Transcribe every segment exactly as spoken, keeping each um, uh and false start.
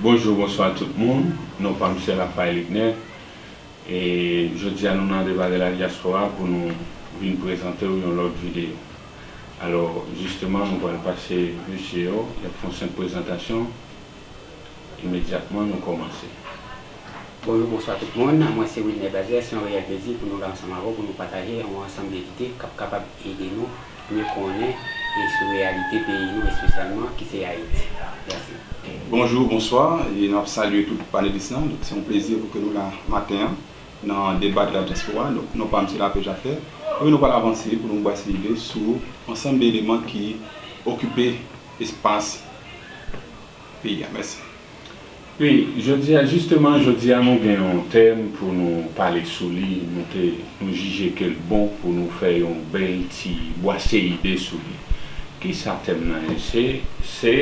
Bonjou, bonswa tout moun. Non pa m se Raphaël Igner. E jodi a nou nan Débat de la Diaspora pou nou vin prezante w yon lòt videyo. Alò, jisteman, nou pral pase mesye yo, y ap fè yon senp prezantasyon. Imedyatman, nou kòmanse. Bonjou, bonswa tout moun. Mwen se Wilner Bazel. Se yon reyèl plezi pou nou la ansanm avè w pou nou pataje yon ansanm de lide k ap kapab ede nou miye konnen e sou reyalite peyi nou, espesyalman ki se Ayiti. Mèsi. Bonjou, bonswa, e n ap salye tout panelis lan. Donk, se yon plezi pou ke nou la maten an nan Débat de la Diaspora. Donk, non pa m se Lapè Jafè. Epi nou pral avanse pou nou bwase lide sou ansanm de eleman ki okipe espas peyi a. Mèsi. Wi, jodi a, jisteman, jodi a nou gen yon tèm pou nou pale sou li. Nou te, nou jije ke l bon pou nou fè yon bèl ti bwase ide sou li. Kisa tèm nan ye? Se, se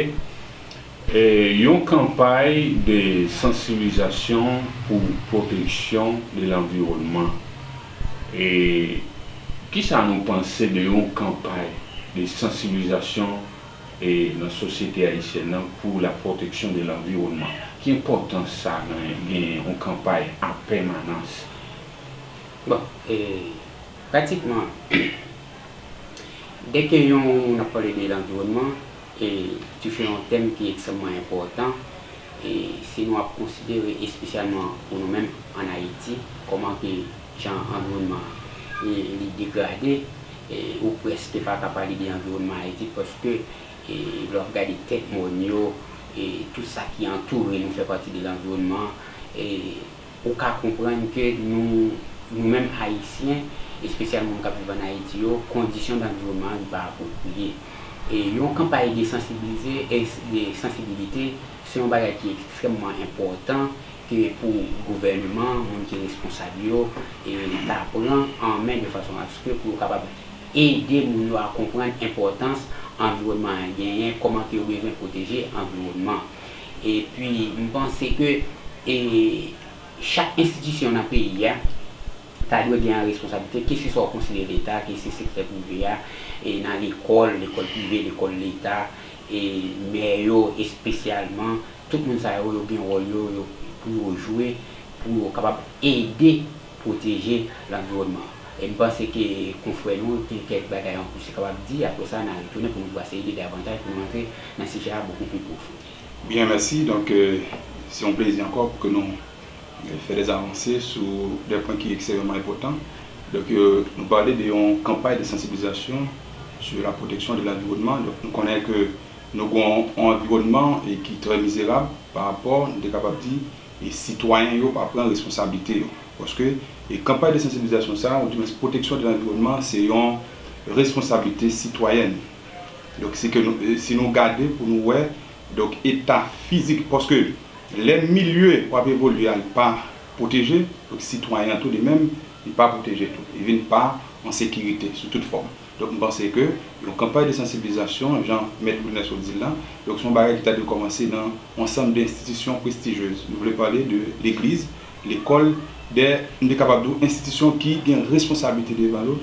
e, yon kanpay de sansibilizasyon pou pwoteksyon de lanviwònman. E kisa nou panse de yon kanpay de sansibilizasyon e nan sosyete ayisyèn nan pou la protection de l'environnement? Ki enpòtans sa nan genyen yon kanpay an pèmanans? Bon, e, pratikman, dèke yon moun ap pale de lanviwònman, e touche yon tèm ki ekstrèmman enpòtan, e si nou ap konsidere espesyalman pou nou menm ann Ayiti, kòman ke jan anviwònman an li degrade, e ou prèske pa ka pale de anviwònman Ayiti paske e lè w ap gade tèt mòn yo, e tout sa ki antoure nou fè pati de lanviwònman, e ou ka konprann ke nou, nou menm Ayisyen, espesyalman moun k ap viv ann Ayiti yo, kondisyon lanviwònman an li pa apwopriye. E yon kanpay de sansibilize, e de sansibilite, se yon bagay ki ekstrèmman enpòtan ke pou gouvènman, moun ki responsab yo, e ta pran an men de fason aske pou yo kapab ede moun yo a konprann enpòtans anviwònman an genyen, kòman ke yo bezwen pwoteje anviwònman. Epi, m panse ke e chak enstitisyon nan peyi a ta dwe gen an responsablite, keseswa w konsidere Leta, ke se sektè prive a, e nan lekòl, lekòl prive, lekòl Leta, e mè yo espesyalman, tout moun sa yo, yo gen wòl yo, yo pou yo jwe, pou yo kapab ede pwoteje lanviwònman. E m panse ke konfrè nou gen kèk bagay an plis li kapab di, apre sa n a retounen pou nou bwase ide davantaj pou nou antre nan sijè a bokou pli pwofon. Byen, mèsi. Donk, e, se yon plezi ankò pou ke nou e fè dè avanse sou dè pwen ki ekstrèmman enpòtan. Donk, e, nou pale de yon kanpay de sansibilizasyon sou la pwoteksyon de lanviwònman. Donk, nou konnen ke nou gen yon anviwònman e ki trè mizerab pa rapò, nou te kapab di, e sitwayen yo pa pran responsablite yo. Paske e kanpay de sansibilizasyon sa a, ou di mwens pwoteksyon de lanviwònman, se yon responsablite sitwayèn. Donk, se ke nou, e, si nou gade pou nou wè, donk, eta fizik, paske lè milye w ap evolye a, li pa pwoteje, donk, sitwayen an tou li menm, li pa pwoteje tou. Li vin pa an sekirite sou tout fòm. Donk, m panse ke yon kanpay de sansibilizasyon, jan Mèt Wilner sot di l lan, donk, se yon bagay ki ta dwe kòmanse nan yon ansanm de enstitisyon prestijez. Nou vle pale de legliz, lekòl, de, m te kapab di w, enstitisyon ki gen responsablite devan yo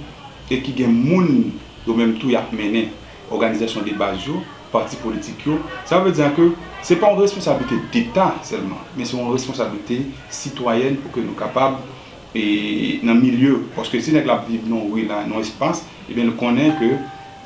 e ki gen moun yo menm tou y ap mennen, òganizasyon de baz yo, pati politik yo. Sa vle di ke se pa yon responsablite deta sèlman, men se yon responsablite sitwayèn pou ke nou kapab, e, nan milye, paske si nèg la ap viv nan yon ri la, nan yon espas, ebyen, l konnen ke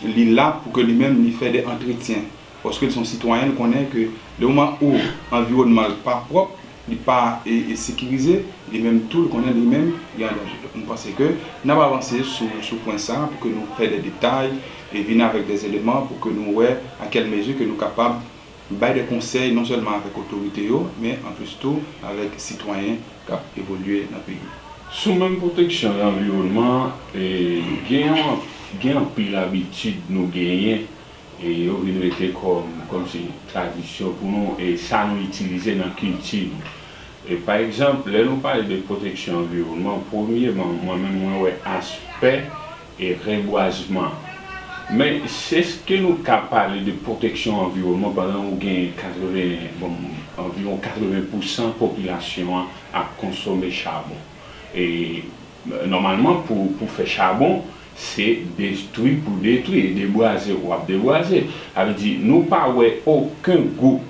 li la pou ke li menm li fè de antretyen. Paske l se yon sitwayen, l konnen ke le moman ou anviwònman l pa pwòp, li pa e, e sekirize, li menm tou, l konnen li menm, li an danje. Donk, m panse ke n ap avanse sou, sou pwen sa a pou ke nou fè de detay e vin avèk de eleman pou ke nou wè a kèl mezi ke nou kapab bay de konsèy non sèlman avèk otorite yo, men anplis tou avèk sitwayen k ap evolye nan peyi. Sou menm pwoteksyon lanviwònman, e, gen yon, gen anpil abitid nou genyen e yo vin rete kòm, kòmsi tradisyon pou nou, e sa nou itilize nan kilti nou. E pa egzanp, lè nou pale de pwoteksyon anviwònman, premyeman, mwen menm mwen wè aspè e rebwazman. Men, èske nou ka pale de pwoteksyon anviwònman pandan ou gen katreven, bon, anviwon katreven pousan popilasyon an ap konsome chabon? E Nòmalman, pou, pou fè chabon, se detwi pou detwi, e debwaze w ap debwaze. Sa vle di, nou pa wè okenn gwoup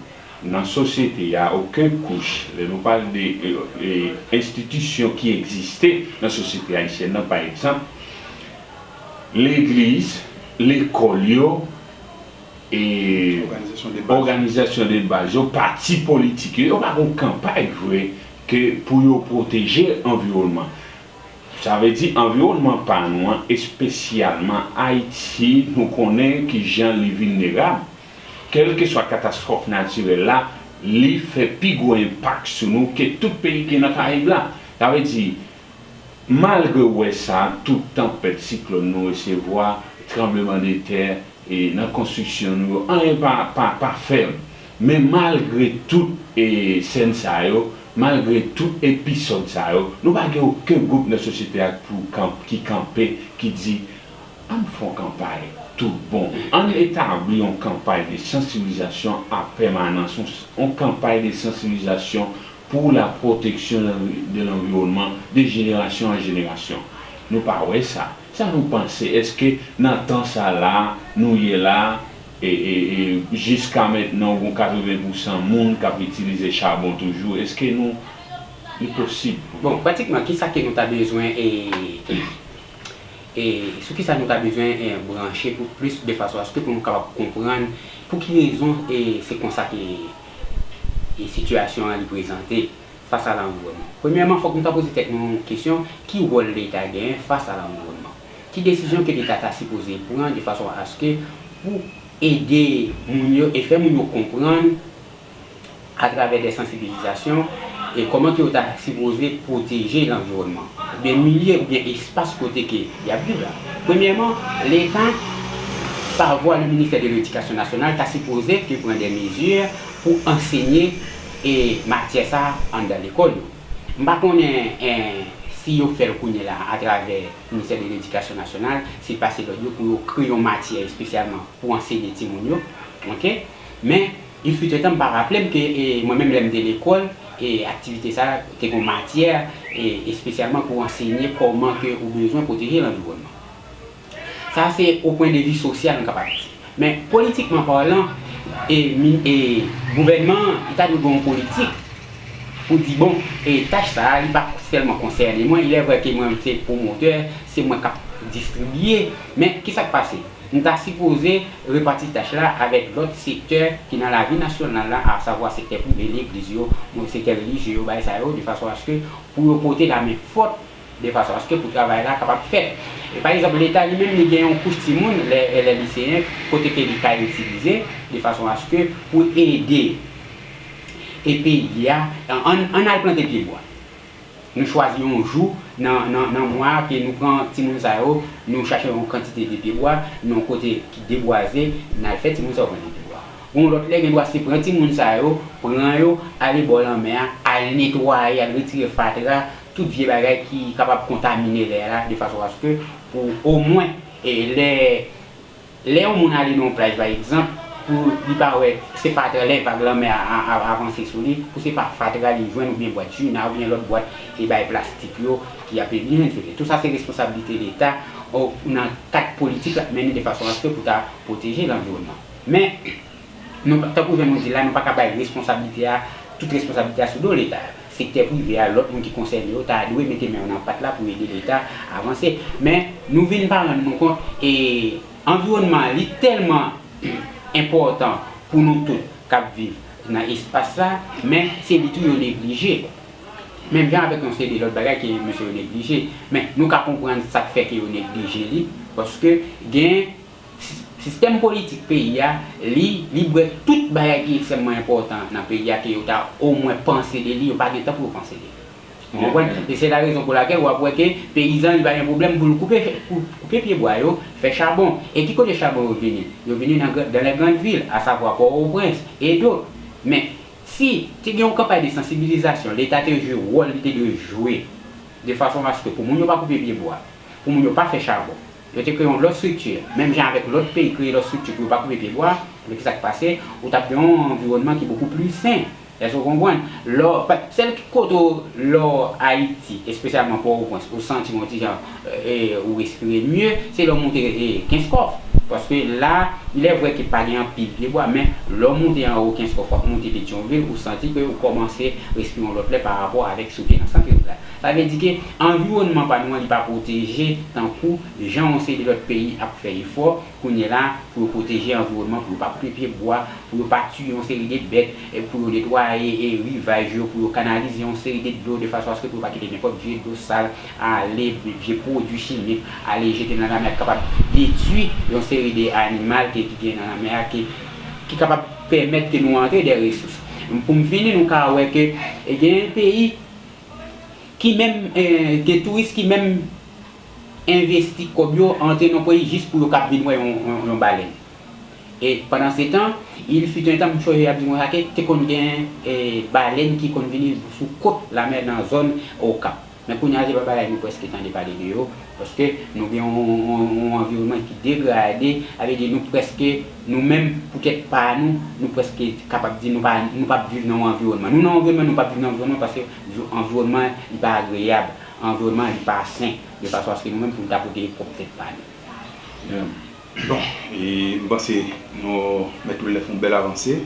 nan sosyete a, okenn kouch, lè nou pale de e, e, enstitisyon ki egziste nan sosyete ayisyèn nan, pa egzanp, legliz, lekòl yo, e òganizasyon de baz yo, pati politik yo, yo pa gen kanpay vre ke pou yo pwoteje anviwònman. Sa vle di anviwònman pa nou an, espesyalman Ayiti, nou konnen kijan li vilnerab. Kèlkeswa katastwòf natirèl la, li fè pi gwo enpak sou nou ke tout peyi ki nan Karayib la. Sa vle di, malgre w wè sa, tout tanpèt, siklòn nou resevwa, tranblemanntè, e nan konstriksyon nou yo, anyen pa, pa, pa fèb. Men malgre tout e, sèn sa yo, malgre tout episòd sa yo, nou pa gen okenn gwoup nan sosyete a pou kanp, ki kanpe, ki di, ann fè yon kanpay tout bon. Ann etabli yon kanpay de sansibilizasyon a pèmanans, yon, yon kanpay de sansibilizasyon pour la protection de l'environnement de génération en génération. Nou pa wè sa. Sa nou panse? Èske nan tan sa la, nou ye la, e, e, e jiska mentnan, ou gon katreven pousan moun k ap itilize chabon toujou? Èske nou, li posib pou Bon, pratikman, kisa ke nou ta bezwen e, e sou kisa nou ta bezwen e, branche pou plis de fason aske pou nou kapab konprann pou ki rezon e se konsa ke e sitiyasyon an li prezante fas a lanviwònman. Premyèman, fòk nou ta poze tèt nou kesyon, ki wòl Leta genyen fas a lanviwònman? Ki desizyon ke Leta ta sipoze pran de fason aske pou ede moun yo e fè moun yo konprann atravè de sansibilizasyon e kòman ke yo ta sipoze pwoteje lanviwònman oubyen milye oubyen espas kote ke y ap viv la? Premyèman, Leta, pa vwa le ministè de ledikasyon nasyonal, ta sipoze ke pran de mezi pou ansenye e matyè sa a anndan lekòl yo. M pa konnen e, si yo fè l kounye la atravè ministè de ledikasyon nasyonal, si l pase lòd yo pou yo kreye yon matyè espesyalman pou ansenye timoun yo. Oke? Men, il fut un temps, m pa raple m ke e, mwen menm lè m te lekòl, e aktivite sa a te gen yon matyè e, espesyalman pou ansenye kòman ke ou bezwen pwoteje lanviwònman. Sa se o pwen de vi sosyal, m kapab di. Men politikman palan, e, mi- e, gouvènman an, li ta dwe gen yon politik pou di, bon, e, tach sa a, li pa sèlman konsène mwen. Il est vrai ke mwen, se pwomotè, se mwen k ap distribiye. Men, kisa k pase? Nou ta sipoze repati tach la avèk lòt sektè ki nan lavi nasyonal la, asavwa sektè prive, legliz yo, sektè relijye yo, bagay sa yo, de fason aske pou yo pote lamen fòt de fason aske pou travay la kapab fèt. E pa egzanp, Leta li menm li gen yon kouch timoun, lè, lè liseyen, kote ke li ka itilize, de fason aske pou ede e peyi a, ann, ann al plante pyebwa. Nou chwazi yon jou nan, nan, nan mwa a ke nou pran timoun sa yo, nou chache yon kantite de pyebwa, nan yon kote ki debwaze, n al fè timoun sa yo plante pyebwa. Yon lòt lè, gen dwa se pran timoun sa yo, pran yo, ale bò lanmè a, al netwaye, al retire fatra, tout vye bagay ki kapab kontamine lè a, de fason aske pou omwen, e, lè, lè yon moun ale nan yon plaj, pa egzanp, pou li pa wè se fatra, lè vag lanmè a, a, a avanse sou li, pou se pa fatra li jwenn oubyen bwat jina oubyen lòt bwat e bay plastik yo ki ap vini jwenn sou li. Tou sa se responsablite Leta, o, nan kad politik l ap mennen de fason aske pou ta pwoteje lanviwònman. Men, nou, tankou jan nou di la, nou pa ka bay responsablite a, tout responsablite a sou do Leta. Sektè prive a, lòt moun ki konsène yo, ta dwe mete men yo nan pat la pou ede Leta avanse. Men, nou vin pa rann nou kont, e anviwònman an, li tèlman enpòtan pou nou tout k ap viv nan espas la, men se li tou yo neglije. Menm jan avèk yon seri de lòt bagay ke mesye yo neglije. Men, nou ka konprann sa k fè ke yo neglije li, paske gen Sis- sistèm politik peyi a, li, li bwè tout bagay ki ekstrèmman enpòtan nan peyi a, ke yo ta omwen panse de li, yo pa gen tan pou yo panse de li. Ou konprann? E se la rezon pou lakèl w ap wè ke peyizan li pa gen pwoblèm pou l koupe, pou koupe pyebwa yo, fè chabon. E ki kote chabon yo vini? Yo vini nan, dans les grandes villes, asavwa Pòtoprens e dòt. Men, si te gen yon kanpay de sansibilizasyon, Leta te jwe wòl li te dwe jwe, de fason aske pou moun yo pa koupe pyebwa, pou moun yo pa fè chabon, yo te kreye yon lòt estrikti, menm jan avèk lòt peyi kreye lòt estrikti pou yo pa koupe pyebwa, men kisa k pase? Ou t ap gen yon anviwònman ki bokou pli sen. Èske w konprann? Lò, pa- sèl kote w, lò Ayiti, espesyalman Pòtoprens, ou santi w yon ti jan, e, ou respire mye, se lè w monte, e, Kenskòf. Paske la, Il est vrai ke pa gen anpil pyebwa, men lè w moute anwo Kenskòf, w ap moute Petyonvil, ou santi ke ou kòmanse respire yon lòt lè pa rapò avèk si w te nan sant vil la. Sa vle di ke anviwònman pa nou an, li pa pwoteje tankou jan yon seri de lòt peyi ap fè efò kounye la pou yo pwoteje anviwònman, pou yo pa koupe pyebwa, pou yo pa tiye yon seri de bèt, e pou yo netwaye e rivaj yo, pou yo kanalize yon seri de dlo de fason aske pou yo pa kite nenpòt vye dlo sal ale, vye pwodui chimik ale jete nan lanmè ki kapab detwi yon seri de animal ke, ki gen nan lanmè a, ke, ki kapab pèmèt ke nou antre de resous. Pou m fini, nou ka wè ke, e, gen peyi ki menm, e, gen touris ki menm envesti kòb yo, antre nan peyi jis pou yo kab vin wè yon, yon, yon balèn. E pandan se tan, il fut un temps, m sonje y ap di mwen sa ke te konn gen, e, balèn ki konn vini sou kot lamè nan zòn Okap. Men kounye a, se pa bagay nou prèske tande pale de yo, paske nou gen yon, yon, yon anviwònman ki degrade, sa vle di nou prèske, nou menm, poutèt pa nou, nou prèske kapab di nou pa, nou p ap viv nan yon anviwònman. Nou nan yon anviwònman, nou p ap viv nan yon anviwònman paske anviwònman li pa agreyab, anviwònman li pa sen, de fason aske nou menm pou nou ta pwoteje pwòp tèt pa nou. Bon, e, m panse nou mèt tou lè fè yon bèl avanse.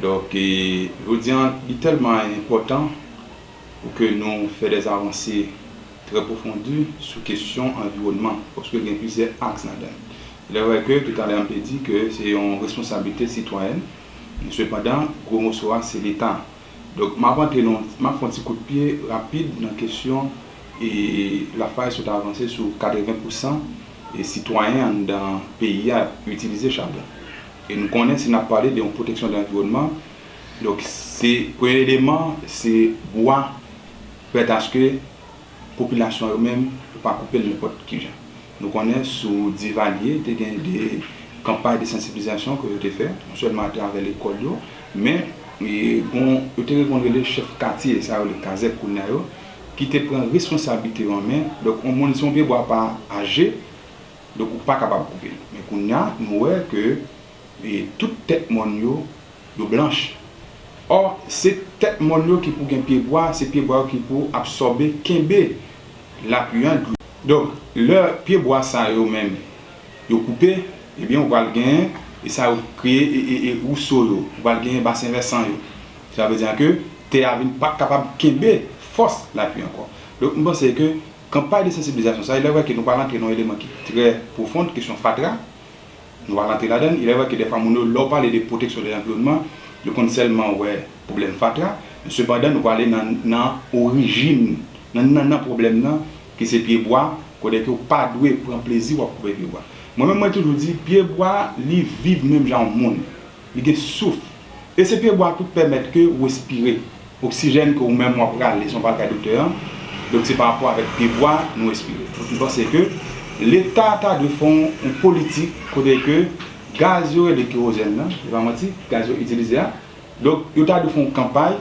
Donk, e, jodi a, li tèlman enpòtan pou ke nou fè dè avanse trè pwofondi sou kesyon anviwònman, paske l gen plizyè aks ladan l. Il est vrai ke toutalè m te di ke se yon responsablite sitwayèn, men sepandan, gwo moso a, se Leta. Donk, m ap antre nan, m ap fè yon ti kout pye rapid nan kesyon, e, Lafaye sot avanse sou katreven pousan, e, sitwayen anndan peyi a ap itilize chabon. E nou konnen, si n ap pale de yon pwoteksyon de lanviwònman, donk, se premye eleman, se bwa, fè aske popilasyon yo menm, yo pa koupe l nenpòt kijan. Nou konnen sou Divalye, te gen de kanpay de sansibilizasyon ke yo te fè, non sèlman atravè lekòl yo, men, e, bon, yo te konn rele chèf katye, sa yo rele kazèk kounye a yo, ki te pran responsablite yo an men. Donk, yon moun, si yon pyebwa pa aje, donk ou pa kapab koupe l. Men kounye a, nou wè ke, e, tout tèt mòn yo, yo blanch. Ò, se tèt mòn yo ki pou gen pyebwa, se pyebwa yo ki pou absòbe, kenbe lapli an, dlo. Donk, lè pyebwa sa yo menm, yo koupe, ebyen, ou pral genyen, e sa yo kreye, e, e, e wouso yo, ou pral genyen basen vèsan yo. Sa vle di ke tè a vin pa kapab kenbe fòs lapli ankò. Donk, m panse ke kanpay de sansibilizasyon sa, il est vrai ke nou pral antre nan yon eleman ki trè pwofon, kesyon fatra, nou pral antre ladan l. Il est vrai ke dèfwa moun yo, lè w pale de pwoteksyon de lanviwònman, yo konn sèlman wè pwoblèm fatra, men sepandan, nou prale nan, nan orijin, nan nannan pwoblèm nan, ki se pyebwa, kote ke w pa dwe pran plezi w ap koupe pyebwa. Mwen menm, mwen toujou di, pyebwa, li viv menm jan yon moun. Li gen souf. E se pyebwa tou k pèmèt ke w respire. Oksijèn ke ou menm w ap rale, se yon bagay doktè an. Donk, se pa rapò avèk pyebwa nou respire. Donk, m panse ke Leta ta dwe fè yon, yon politik kote ke gaz yo rele kewozèn nan, se pa manti, gaz yo itilize a. Donk, yo ta dwe fè yon kanpay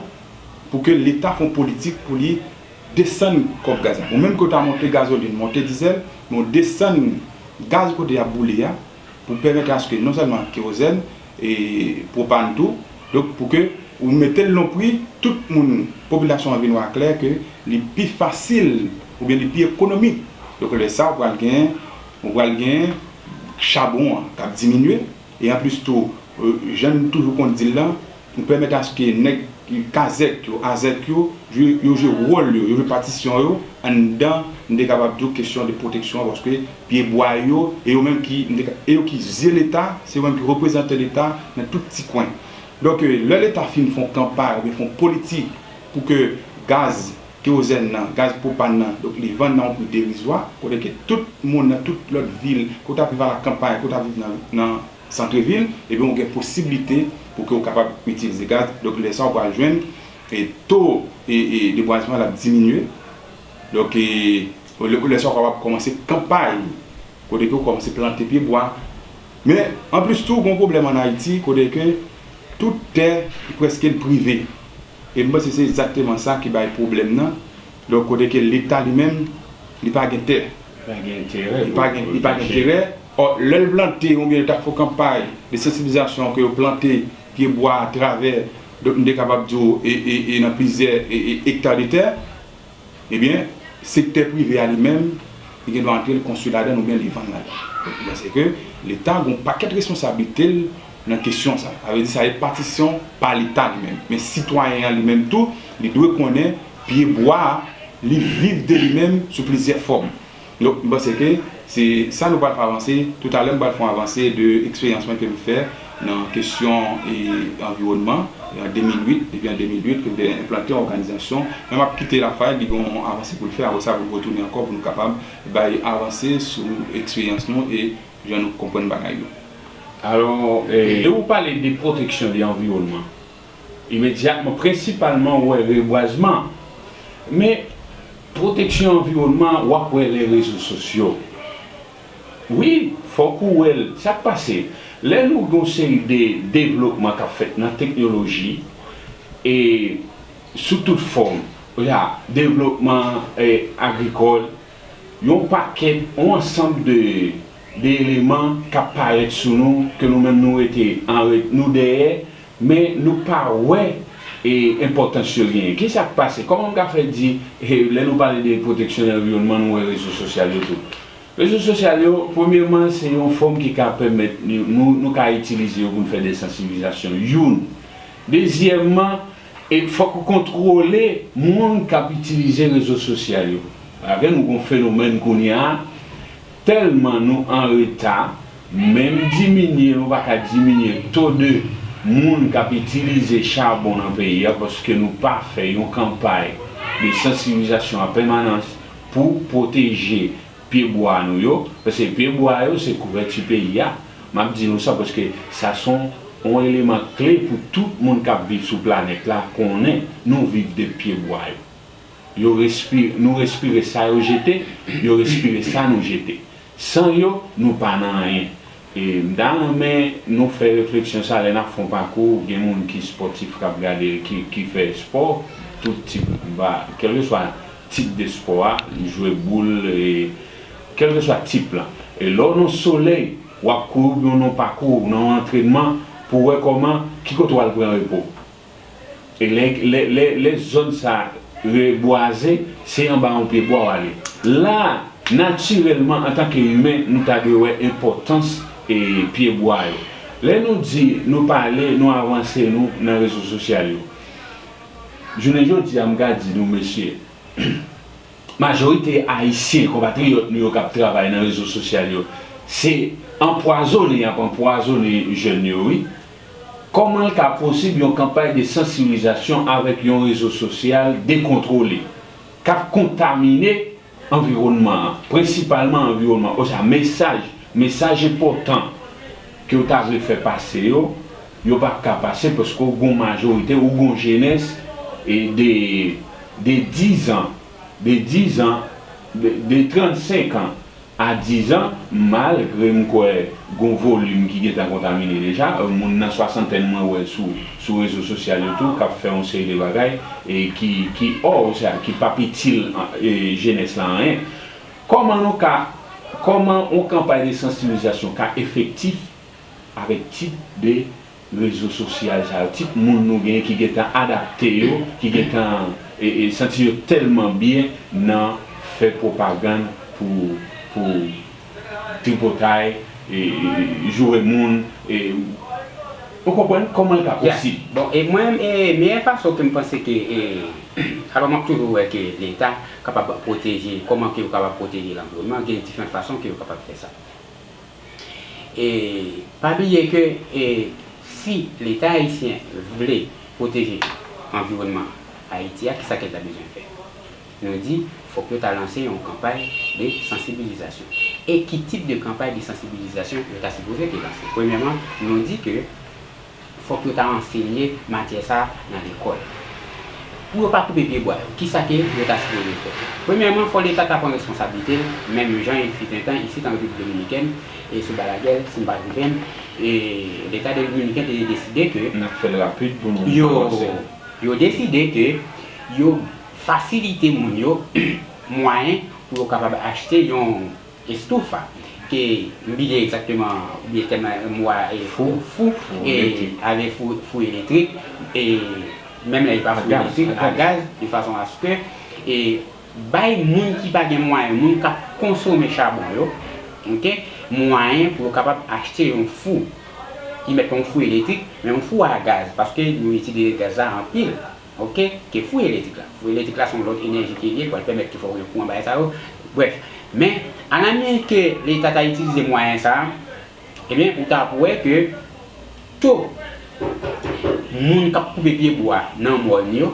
pou ke Leta fè yon politik pou li desann kòb gaz la. Ou menm ke w ta monte gazolin, monte dizèl, men w desann gaz kote y ap boule a, pou pèmèt aske non sèlman kewozèn, e pwopàn tou, donk pou ke ou mete l nan pri, tout moun, popilasyon an vin wè aklè ke li pi fasil, oubyen li pi ekonomik. Donk lè sa, ou pral gen, ou pral gen chabon an k ap diminye, e anplis tou, e, jan n toujou konn di l lan, nou pèmèt aske nèg kazèk yo, azèk yo, jwe, yo jwe wòl yo, yo jwe patisyon yo anndan, m te kapab di w, kesyon de pwoteksyon an, paske pyebwa yo, e yo menm ki, m te ka, e yo ki zye Leta, se yo menm ki reprezante Leta nan tout ti kwen. Donk, e, lè Leta fin fè yon kanpay oubyen fè yon politik pou ke gaz kewozèn nan, gaz pwopàn nan, donk li vann nan yon pri derizwa, kote ke tout moun nan tout lòt vil, ke w ta viv alakanpay, ke w ta viv nan, nan santrevil, ebyen, ou gen posiblite pou ke w kapab itilize gaz. Donk, lè sa, ou pral jwenn, e, to, e, e, debwazman l ap diminye. Donk, e, lè, lè sa, ou kapab kòmanse kanpay, kote ke ou kòmanse plante pyebwa. Men, anplis tou, gen yon pwoblèm ann Ayiti, kote ke tout tè, prèske l prive. E m panse se egzakteman sa ki bay pwoblèm nan. Donk, kote ke Leta li menm, li pa gen tè. Li pa gen enterè. Li pa gen, li pa gen enterè. Ò, lè l plante, oubyen yo ta fè kanpay de sansibilizasyon ke yo plante pyebwa atravè, donk, m te kapab di w, e, e, e nan plizyè, e, e, ekta de tè, ebyen, sektè prive a li menm, Li gen dwa antre l konstwi ladan l oubyen li vann ladan l. Donk, m panse ke Leta gen yon pakèt responsablite l nan kesyon sa. Sa vle di sa repatisyon pa Leta li menm. Men sitwayen an li menm tou, li dwe konnen pyebwa a, li viv de li menm sou plizyè fòm. Donk, m panse ke se sa nou pral fè avanse. Toutalè, m pral fè yon avanse de eksperyans mwen ke m fè nan kesyon e anviwònman, e an de mil uit, depi an de mil uit ke m te enplante yon òganizasyon. Men m ap kite Lafayette, li gen yon avanse pou l fè, apre sa pou l retounen ankò pou nou kapab bay avanse sou eksperyans nou e jan nou konprann bagay yo. Alò, e, lè ou pale de pwoteksyon de anviwònman, imedyatman, prensipalman, ou wè rebwazman. Men, pwoteksyon anviwònman, w ap wè lè rezo sosyo. Wi, fòk ou wè l. Sa k pase? Lè nou gen yon seri de devlopman k ap fèt nan teknoloji, e sou tout fòm, ya, devlopman e, agrikòl, yon pakèt, yon ansanm de, de eleman k ap parèt sou nou, ke nou menm nou rete an ret, nou dèyè, men nou pa wè e, enpòtans yo genyen. Kisa k pase? Kòman m ka fè di, e, lè nou pale de pwoteksyon anviwònman, nou wè rezo sosyal yo tou? Rezo sosyal yo, premyèman, se yon fòm ki ka pèmèt nou, nou, nou ka itilize yo pou n fè de sansibilizasyon. Youn. Dezyèmman, e fòk ou kontwole moun k ap itilize rezo sosyal yo. Paske nou gen yon fenomèn kounye a, tèlman nou an reta, menm diminye, nou pa ka diminye to de moun k ap itilize chabon nan peyi a, paske nou pa fè yon kanpay de sansibilizasyon an pèmanans pou pwoteje pyebwa nou yo, paske pyebwa yo se kouvèti peyi a. M ap di nou sa paske sa se yon, yon eleman kle pou tout moun k ap viv sou planèt la konnen nou viv de pyebwa yo. Yo respi-, nou respire sa yo jete, yo respire sa nou jete. San yo, nou pa nan anyen. E m ta renmen nou fè refleksyon sa lè n ap fè yon pakou, gen moun ki spòtif k ap gade, ki, ki fè spò, tout tip, ba, kèlkeswa tip de spò a, jwe boul, e, kèlkeswa tip la. E lè w nan solèy, w ap kouri oubyen w nan pakou, nan yon antrènman, pou w wè kòman, ki kote w al pran repo. E lè, lè, lè, lè zòn sa rebwaze, se anba yon pyebwa w ale. La, natirèlman, antanke imen, nou ta dwe wè enpòtans e pyebwa yo. Lè nou di, nou pale, nou avanse nou nan rezo sosyal yo. Jounen jodi a, m ka di nou, mesye, majorite Ayisyen, konpatriyòt nou yo k ap travay nan rezo sosyal yo, se anpwazonnen y ap anpwazonnen jèn yo, wi. Kòman l ka posib yon kanpay de sansibilizasyon avèk yon rezo sosyal dekontwole, k ap kontamine anviwònman an, prensipalman anviwònman, oswa mesaj, mesaj enpòtan ke w ta vle fè pase yo, yo p ap ka pase paske w gen yon majorite, ou gen yon jenès e de, de dizan, de dizan, de, de trannsenk an a dizan, malgre m kwè gen yon volim ki gentan kontamine deja, e, moun nan swasantèn mwen wè sou, sou rezo sosyal yo tou k ap fè yon seri de bagay e ki, ki ò, sa, ki p ap itil e, jenès la anyen. Kòman nou ka, kòman yon kanpay de sansibilizasyon ka efektif avèk tip de rezo sosyal sa yo, tip moun nou genyen ki gentan adapte yo, ki gentan e, e, santi yo tèlman byen nan fè pwopagann pou, pou tripotay, e, e, joure moun, e, ou konprann kòman l ka posib? Bon, e mwen, e, meyè fason ke m panse ke, e, alò m ap toujou wè ke Leta kapab pwoteje, kòman ke yo kapab pwoteje lanviwònman, gen diferan fason ke yo kapab fè sa. E pa bliye ke e, si Leta ayisyen vle pwoteje anviwònman Ayiti a, kisa ke l ta bezwen fè? Nou di, fòk yo ta lanse yon kanpay de sansibilizasyon. E ki tip de kanpay de sansibilizasyon yo ta sipoze te lanse? Premyèman, nou di ke fòk yo ta ansenye matyè sa a nan lekòl. Pou yo pa koupe pyebwa yo, kisa ke yo ta sipoze fè? Premyèman, fò Leta ta pran responsablite l, menm jan fitentan isit an Repiblik Dominikèn, e sou Balaguer, si m pa twonpe m, e Leta dominiken te deside ke. N ap fè l rapid pou nou avanse. Yo deside ke yo fasilite moun yo mwayen pou yo kapab achte yon estoufa, ke m bliye egzakteman oubyen tèm mo a, e, fou, fou, e, avèk fou, fou elektrik, e menm lè li pa fou elektrik, a gaz, de fason aske, e Bay moun ki pa gen mwayen, moun k ap konsome chabon yo, ok, mwayen pou yo kapab achte yon fou. Ki mèt yon fou elektrik, men yon fou a gaz, paske nou itilize gaz la anpil, ok, ke fou elektrik la. Fou elektrik la se yon lòt enèji ke l ye, l pral pèmèt ke fò w gen kouran bagay sa yo. Brèf, men, alaminit ke Leta ta itilize mwayen sa a, ebyen, ou t ap wè ke to moun k ap koupe pyebwa nan mòn yo,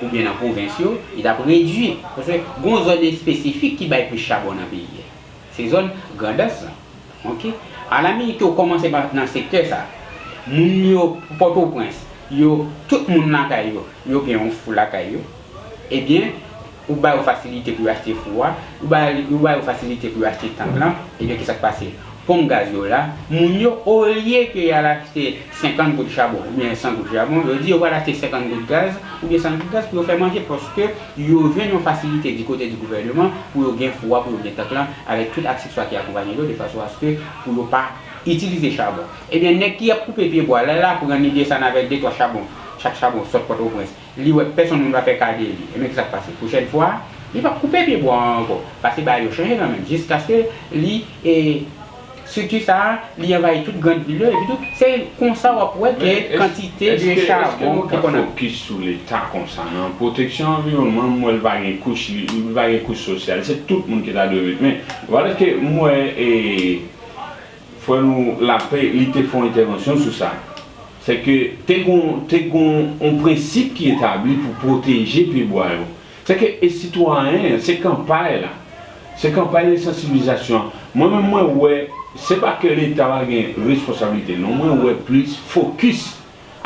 oubyen nan pwovens yo, li t ap redui. Paske gen yon zòn espesifik ki bay plis chabon nan peyi a. Se zòn Grandans lan. Ok? Alaminit ke w kòmanse pa nan sektè sa a, moun yo Pòtoprens, yo, tout moun lakay yo, yo gen yon fou lakay yo. Ebyen, ou ba yo fasilite pou yo achte fou a, ou ba, ou ba yo fasilite pou yo achte tank lan, ebyen, kisa k pase? Ponp gaz yo la, moun yo, olye ke y al achte senkant goud chabon oubyen san goud chabon, yo di yo pral achte senkant goud gaz oubyen san goud gaz pou yo fè manje, paske yo jwenn yon fasilite di kote di gouvèneman pou yo gen fou a, pou yo gen tank lan, avèk tout aksekswa ki akonpaye yo, de fason aske pou yo pa itilize chabon. Ebyen, nèg ki ap koupe pyebwa la, l aprann li desann avèk de twa chabon, chak chabon sot Pòtoprens. Li wè pèsonn moun pa fè ka de li. Ebyen, kisa k pase? Pwochèn fwa, li p ap koupe pyebwa an ankò. Pase bagay yo chanje kanmenm, jiskaske li, e, estrikti sa a, li anvayi tout grann vil yo, epi tou, se konsa w ap wè ke kantite de chabon ki konn ap. Men èske, èske nou ka fokis sou Leta konsa, non? Pwoteksyon anviwònman, m wè l pa gen kouch, li, li pa gen kouch sosyal. Se tout moun ki ta dwe met. Men, vwala ke m wè, e, frè nou Lapè, li te fè yon entèvansyon sou sa. Se ke te gon, te gon yon prensip ki etabli pou pwoteje pyebwa yo. Se ke e sitwayen, se kanpay la. Se kanpay de sansibilizasyon. Mwen menm, mwen wè, se pa ke Leta pa gen responsablite, non. Mwen wè plis fokis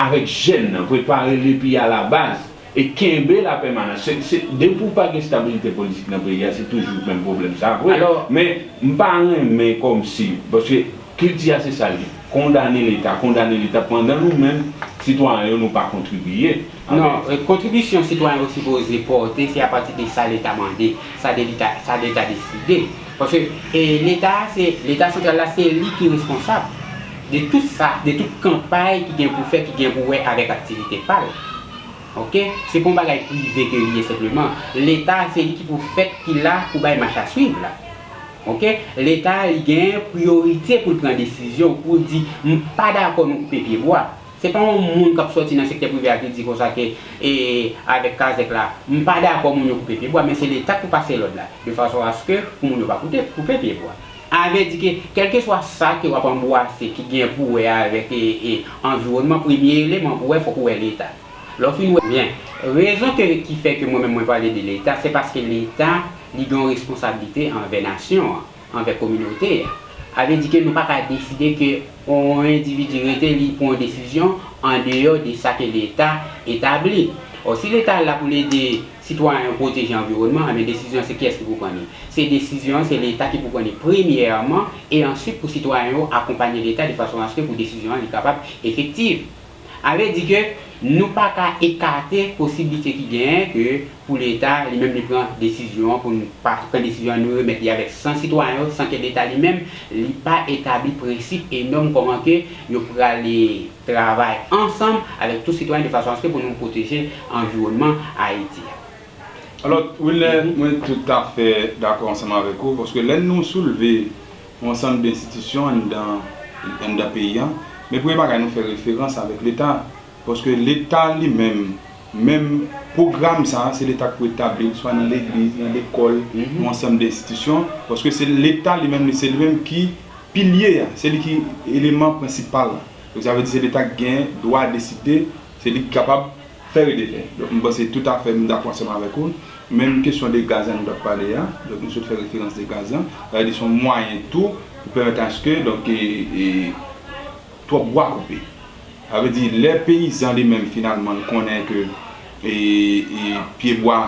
avèk jèn nan, prepare l depi alabaz e kenbe l a pèmanans. Se, se, depi w pa gen estabilite politik nan peyi a, se toujou menm pwoblèm sa a vre. Alò, men m pa renmen kòmsi, paske kilti a se sa l ye. Kondane Leta, kondane Leta, pandan nou menm, sitwayen yo, nou pa kontribiye. Non, e, kontribisyon sitwayen yo sipoze pòte, se apati de sa Leta mande, sa de Leta, sa Leta deside. Paske, e, Leta a, se, Leta santral la, se li ki responsab de tout sa, de tout kanpay ki gen pou fè, ki gen pou wè avèk aktivite pa l. Ok? Se pa yon bagay prive ke li ye senpleman. Leta, se li ki pou fèt, ki la pou bay mach a swiv la. Ok? Leta, li gen priyorite pou l pran desizyon, pou l di, "M pa dakò nou koupe pyebwa." Se pa yon moun k ap sòti nan sektè prive a ki di konsa ke, e, avèk kazèk la, "M pa dakò moun yo koupe pyebwa," men se Leta k pou pase lòd la, de fason aske pou moun yo pa koute, koupe pyebwa. A vle di ke, kèlkeswa sa ke w ap anbwase ki gen pou wè avèk, e, e, anviwònman, premye eleman pou wè, fòk ou wè Leta. Lè w fin wè byen, rezon ke, ki fè ke mwen menm mwen pale de Leta, se paske Leta, li gen yon responsablite anvè nasyon an, anvè kominote a. A vle di ke nou pa ka deside ke yon endividi rete li pran yon desizyon andeyò de sa ke Leta etabli. Ò, si Leta la pou l ede sitwayen yo pwoteje anviwònman an, men desizyon se kiyès ki pou pran li? Se desizyon an, se Leta ki pou pran li premyèman, e answit pou sitwayen yo akonpanye Leta de fason aske pou desizyon an li kapab efektiv. A vle di ke nou pa ka ekate posiblite ki genyen ke pou Leta, li menm li pran desizyon an, pou n pa pran desizyon an, nou remèt li avèk san sitwayen yo, san ke Leta li menm, li pa etabli prensip e nòm kòman ke yo prale travay ansanm avèk tout sitwayen de fason aske pou nou pwoteje anviwònman Ayiti a. Alò, Wilner, mwen toutafè dakò ansanm avèk ou, paske lè nou soulve yon ansanm de enstitisyon anndan, anndan peyi a, men premye bagay nou fè referans avèk Leta, paske Leta li menm, menm pwogram sa a, se Leta k pou etabli l, swa nan legliz, nan lekòl, yon ansanm de enstitisyon, paske se Leta li menm, li, se li menm ki pilye a, se li ki eleman prensipal la. Donk, sa vle di se Leta ki gen dwa deside, se li ki kapab fè e defè. Donk, m panse toutafè m dakò ansanm avèk ou. Menm kesyon de gaz la nou t ap pale a, donk nou sot fè referans de gaz la. Sa vle di se yon mwayen tou pou pèmèt aske, donk, e, e, twòp bwa koupe. Sa vle di, lè peyizan li menm finalman l konnen ke, e, e, pyebwa,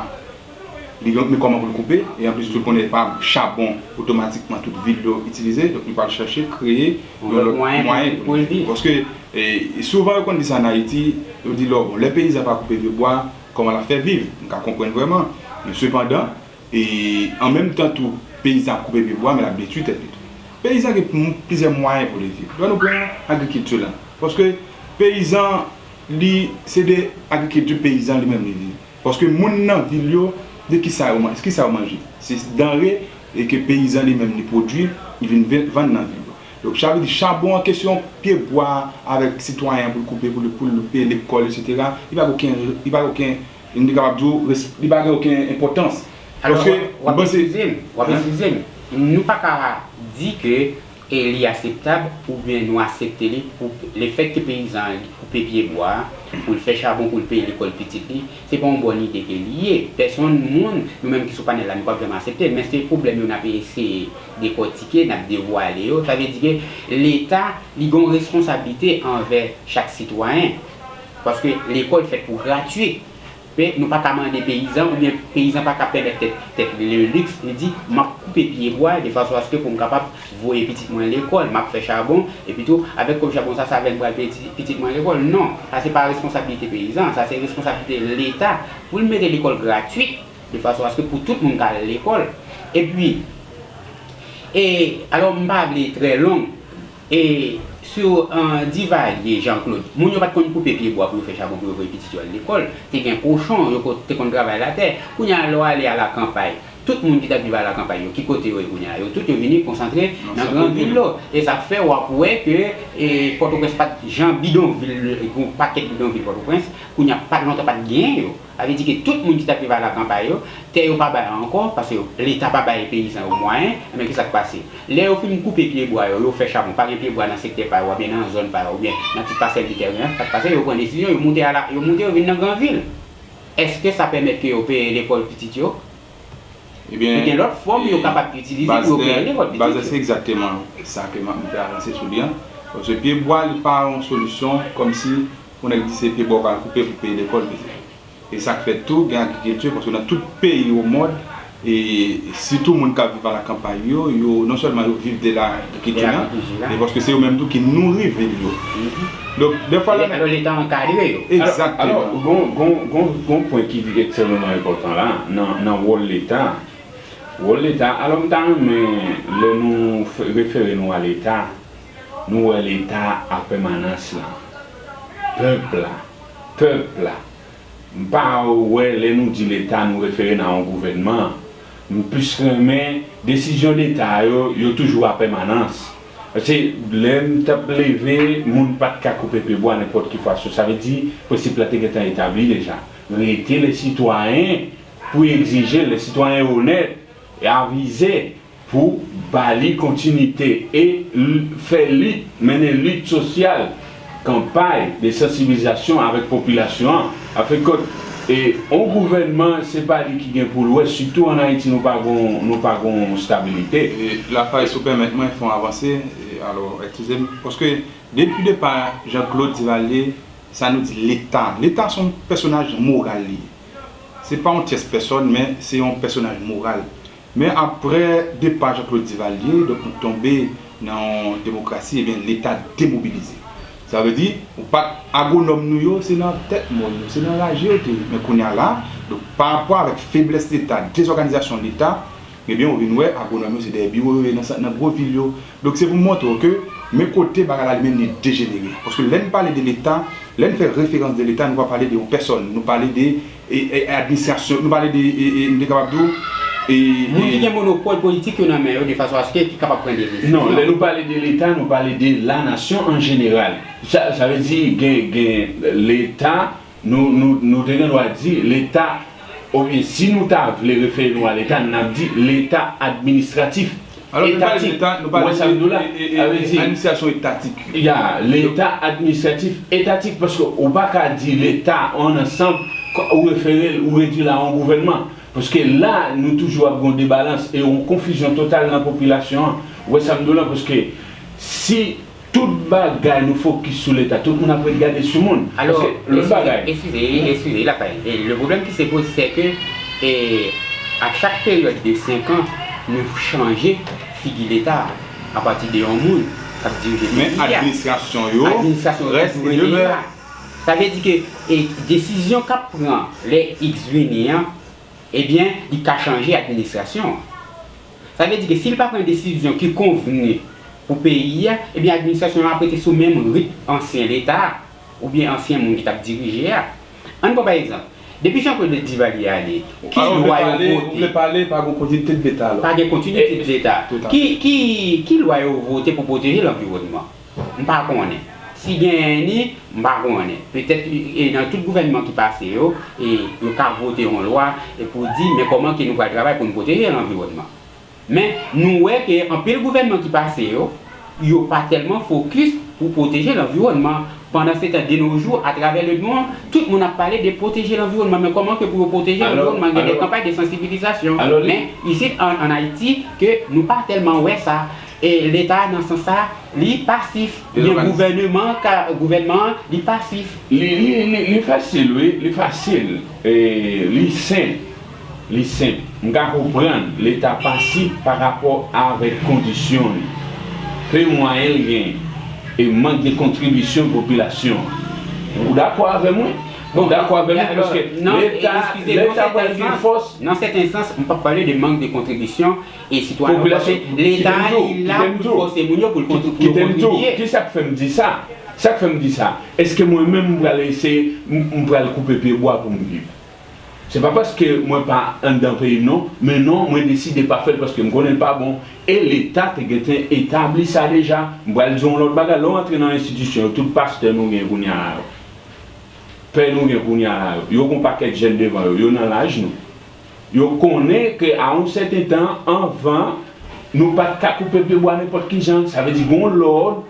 li gen yon kòman pou l koupe, e anplis tou l konnen pa chabon otomatikman tout vil yo itilize, donk li pral chèche kreye yon lòt mwayen pou l viv. Paske, e, souvan yo konn di sa an Ayiti, yo di lò, bon, lè peyizan pa koupe pyebwa, kòman l ap fè viv? M ka konprann vrèman. Men sepandan, e an menm tan tou, peyizan ap koupe pyebwa, men l ap detwi tèt li tou. Peyizan gen m-, plizyè mwayen pou li viv. Lè nou pran agrikilti la, paske peyizan, li, se de agrikilti peyizan li menm li viv. Paske moun nan vil yo, De kisa yo manje? Kisa yo manje? Se danre e ke peyizan li menm li pwodui, li vin ve- vann nan vil yo. Donk, sa vle di chabon an kesyon, pye bwa avèk sitwayen an pou l koupe, pou l, pou l peye lekòl, etsetera, li pa gen okenn, li pa gen okenn, m te kapab di w, res- li pa gen okenn enpòtans. Alò, Paske, w ap, w ap mwen panse eskize m, w ap Hein? eskize m. Nou pa ka di ke e li akseptab, oubyen nou aksepte li pou lefètke peyizan an li koupe pye bwa a, pou l fè chabon, pou l peye lekòl pitit li, se pa yon bòn ide ke li ye. Pèsonn moun, nou menm ki sou panèl la, nou p ap janm aksepte l, men se pwoblèm yo n ap eseye dekòtike, n ap devwale yo. Sa vle di ke Leta, li gen yon responsablite anvè chak sitwayen. Paske lekòl fèt pou gratwit. Men nou pa ka mande peyizan, oubyen peyizan pa ka pèmèt tèt, tèt li le luxe, li di, "M ap koupe pye bwa de fason aske pou m kapab voye pitit mwen lekòl, m ap fè chabon, epi tou, avèk kòb chabon sa, sa avèk m pral peye ti- pitit mwen lekòl." Non, sa se pa responsablite peyizan, sa se responsablite Leta pou l mete lekòl gratwit, de fason aske pou tout moun ka al lekòl. Epi, e, alò, m pa vle trè long, E sou, an, Divalye, Jean Claude, moun yo pa t konn koupe pye bwa pou yo fè chabon pou yo voye pitit yo al lekòl. Te gen kochon, yo ko- te konn travay latè. Kounye a, lè w ale alakanpay, tout moun ki t ap viv alakanpay yo, ki kote yo ye kounye a? Yo tout yo vini konsantre nan gran vil yo. E sa k fè w ap wè ke e, Pòtoprens pa t jan bidonvil, yon pakèt bidonvil Pòtoprens, kounye a pa t lontan pa t genyen yo. Sa vle di ke tout moun ki t ap viv alakanpay yo, tè yo pa ba yo ankò, paske yo- Leta pa bay peyizan yo mwayen, enben kisa k pase? Lè yo fin koupe pye bwa yo, yo fè chabon, pa gen pye bwa nan sektè pa yo, oubyen nan zòn pa yo, oubyen nan ti pasèl de tèren an, sa k pase? Yo pran desizyon, yo moute ala- yo moute, yo vin nan gran vil. Èske sa pèmèt ke yo peye lekòl pitit yo? Ebyen, Gen lòt fòm yo e, kapab itilize pou yo peye lekòl pitit yo. Baz la, se egzakteman sa ke m ap, m te avanse sou li an. Paske pye bwa, li pa yon solisyon kòmsi yon nèg di se pye bwa w pral koupe pou peye lekòl pitit. E sa k fè tou, gen agrikilti, paske nan tout peyi o mond, e sitou moun k ap viv alakanpay yo, yo, non sèlman yo viv de lagrikilti la, men paske se yo menm tou ki nouri vil yo. Donk, dèfwa la, Alò, Leta ankadre yo. Egzakteman. Alò, gon, gon, gon, gon pwen ki ekstrèmeman enpòtan la, nan, nan wòl Leta. Wòl Leta, alò, m ta renmen, lè nou fè- refere nou a Leta, nou wè Leta a pèmanans lan. Pèp la, pèp la. M pa wè lè nou di Leta, nou refere n a yon gouvènman. M plis renmen desizyon Leta yo, yo toujou a pèmanans. Paske lè m t ap leve, moun pa t ka koupe pye bwa nenpòt ki fason. Sa vle di, prensip la te gentan etabli deja. Rete le sitwayen pou egzije l, le sitwayen onèt e avize pou ba li kontinite e l- fè lit, mennen lit sosyal, kanpay de sansibilizasyon avèk popilasyon an. Afenkont, e, yon gouvènman, se pa li ki gen pou l wè, sitou ann Ayiti, nou pa gon, nou pa gon stabilite. E, Lafay, si w pèmèt mwen fè yon avanse, e, alò, eskize m, paske depi depa Jean Claude Duvalier, sa nou di Leta. Leta se yon pèsonaj moral li ye. Se pa yon tyès pèsòn, men se yon pèsonaj moral. Men aprè depa Jean Claude Duvalier, donk nou tonbe nan yon demokrasi, ebyen, Leta demobilize. Sa vle di, ou pa t, agwonòm nou yo, se nan tèt mòn yo, se nan raje yo te ye. Men kounye a la, donk, pa rapò avèk feblès Leta, dezòganizasyon Leta, ebyen, ou vin wè, agwonòm yo, se dèyè biwo yo ye nan sant, nan gwo vil yo. Donk, se pou m montre w ke, men kote bagay la, li menm, li dejenere. Paske lè n pale de Leta, lè n fè referans de Leta, nou pa pale de yon pèsòn, nou pale de e, e, administrasyon, nou pale de, e, e, nou te kapab di w, e, Moun ki e, gen monopòl politik yo nan men yo, de fason aske ki kapab pran de desizyon. Non, lè nou pale de Leta, nou pale de la nasyon an jeneral. Sa, sa vle di gen, gen Leta, nou, nou, nou te gen dwa di Leta, oubyen si nou ta vle refere nou a Leta, n ap di Leta administratif. Alò, nou pale de Leta, nou pale de, e, e, e, administrasyon etatik. Ya, Leta administratif etatik, paske ou pa ka di Leta an ansanm, ou refere l, ou redui l a yon gouvènman. Paske la, nou toujou ap gen yon debalans e yon konfizyon total nan popilasyon an. Ou wè sa m di w la, paske si tout bagay nou fokis sou Leta, tout moun ap ret gade sou moun. Alò, paske lòt bagay. Eskize, eskize, eskize, Lafay. E le pwoblèm ki se poze, se ke, e, a chak peryòd de senk an, nou chanje figi Leta a pati de yon moun k ap dirije peyi a. Men administrasyon yo rete menm. Administrasyon yo toujou rete la. Sa vle di ke, e, desizyon k ap pran lè X vini an, ebyen, li ka chanje administrasyon an. Sa vle di ke si l pa pran desizyon ki konvni pou peyi a, ebyen, administrasyon an ap rete sou menm rit ansyen Leta a, oubyen ansyen moun ki t ap dirije a. Ann pran pa egzanp, Depi Jean Claude Duvalier ale, ki lwa yo vote? Ou vle pale, pa gen kontinite de Leta alò. Pa gen kontinite de Leta. Ki, ki, ki lwa yo vote pou pwoteje lanviwònman? M pa konnen. Si genyen ni, m pa konnen. Petèt, e, nan tout gouvènman ki pase yo, e, yo ka vote yon lwa, e, pou di, men kòman ke nou pral travay pou nou pwoteje lanviwònman. Men, nou wè ke anpil gouvènman ki pase yo, yo pa tèlman fokis pou pwoteje lanviwònman. Pandan se tan, de nos jours, atravè le monde, tout moun ap pale de pwoteje lanviwònman, men kòman ke pou yo pwoteje lanviwònman, gen de kanpay de sansibilizasyon. Men, isit, an, an Ayiti, ke nou pa tèlman wè sa. E Leta, nan sans sa, li pasif. Gen gouvènman, ka, gouvènman an, li pasif. Li, li, li, li fasil, wi, li fasil. E, li senp. Li senp. M ka konprann Leta pasif pa rapò avèk kondisyon li, ke mwayen l gen, e mank de kontribisyon popilasyon an. Ou dakò avè mwen? Ou dakò avè mwen? Paske Leta, Leta pral gen fòs. Nan sèten sans, m p ap pale de mank de kontribisyon e sitwayen yo, paske Leta a, li la pou l fòse moun yo pou l kontribiye. Kite m di w, kisa k fè m di sa? Sa k fè m di sa? Èske mwen menm m pral eseye, m, m pral koupe pye bwa pou m viv? Se pa paske mwen pa anndan peyi m non, men non, mwen deside pa fè l paske m konnen l pa bon. E Leta te gentan etabli sa deja. M pral di w yon lòt bagay, lè w antre nan enstitisyon yo, tout pastè nou gen kounye a la yo, pè nou gen kounye a la yo, yo gen yon pakèt jèn devan yo, yo nan laj nou. Yo konnen ke a yon sèten tan, anvan, nou pa t ka koupe pye bwa nenpòt ki jan. Sa vle di gen yon lòd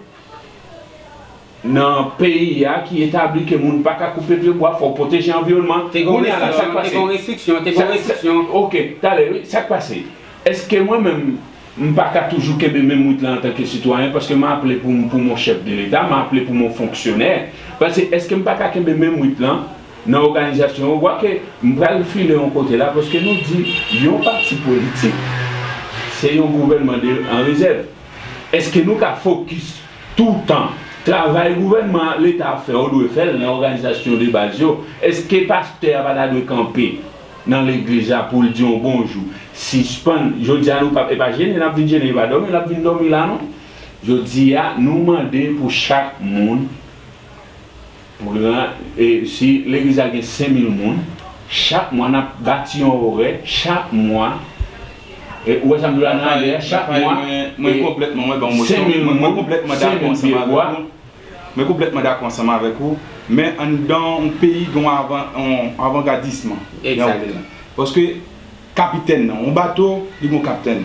nan peyi a ki etabli ke moun pa ka koupe pye bwa, fò w pwoteje anviwònman. Kounye a la, sa k pase? Te gen restriksyon, te gen restriksyon. Oke, talè, wi, sa k pase? Èske mwen menm, m pa ka toujou kenbe menm rit lan antanke sitwayen, paske m aple pou, pou mon chèf de Leta, m aple pou mon fonksyonè? Paske èske m pa ka kenbe menm rit lan nan òganizasyon yo? W a ke m pral file yon kote la, paske nou di yon pati politik, se yon gouvènman de, an rezèv. Èske nou ka fokis toutan travay gouvènman an, Leta ap fè, yo dwe fè l nan òganizasyon de baz yo? Èske pastè a pa ta dwe kanpe nan legliz la pou l di yon bonjou? Sispann, jodi a nou p ap, e pa jene n ap vin jene, e pa dòmi n ap vin dòmi la non. Jodi a, nou mande pou chak moun pran, e, si legliz la gen senk mil moun, chak mwa n ap bati yon orè, chak mwa, e, ou wè sa m di w la nan anglè a, chak mwa, mwen, mwen e, konplètman, mwen ban w senk mil moun, mwen konplètman dakò ansanm avèk ou. Mwen konplètman dakò ansanm avèk ou, men anndan yon peyi gen yon avan, yon avangadism. Egzakteman. Paske kapitèn nan yon bato, li gen yon kaptèn.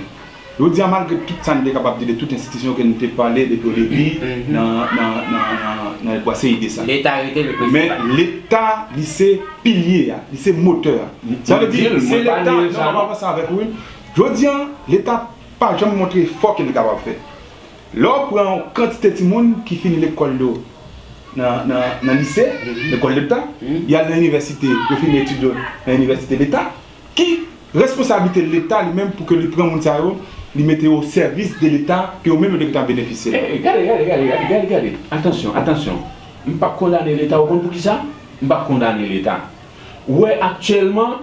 Jodi a, malgre tout sa n te kapab di de tout enstitisyon ke n te pale depi o debi, nan, nan, nan, nan, nan lespwa C I D sa. Leta rete le prensipal. Men Leta, li se pilye a, li se motè a. Sa vle di, se Leta, non, mwen pa panse avèk ou, wi. Jodi a, Leta pa janm montre efò ke li kapab fè. Lè w pran yon kantite timoun ki fini lekòl yo nan, nan, nan lise, lekòl leta, y al nan inivèsite, yo fini etid yo nan inivèsite leta, ki responsablite Leta li menm pou ke li pran moun sa yo, li mete yo o sèvis de Leta, ke yo menm yo te gentan benefisye? E, e, gade, gade, gade, gade, gade, gade. Atansyon, atansyon. M p ap kondane Leta, ou konn poukisa? M p ap kondane Leta. Ou wè aktyèlman,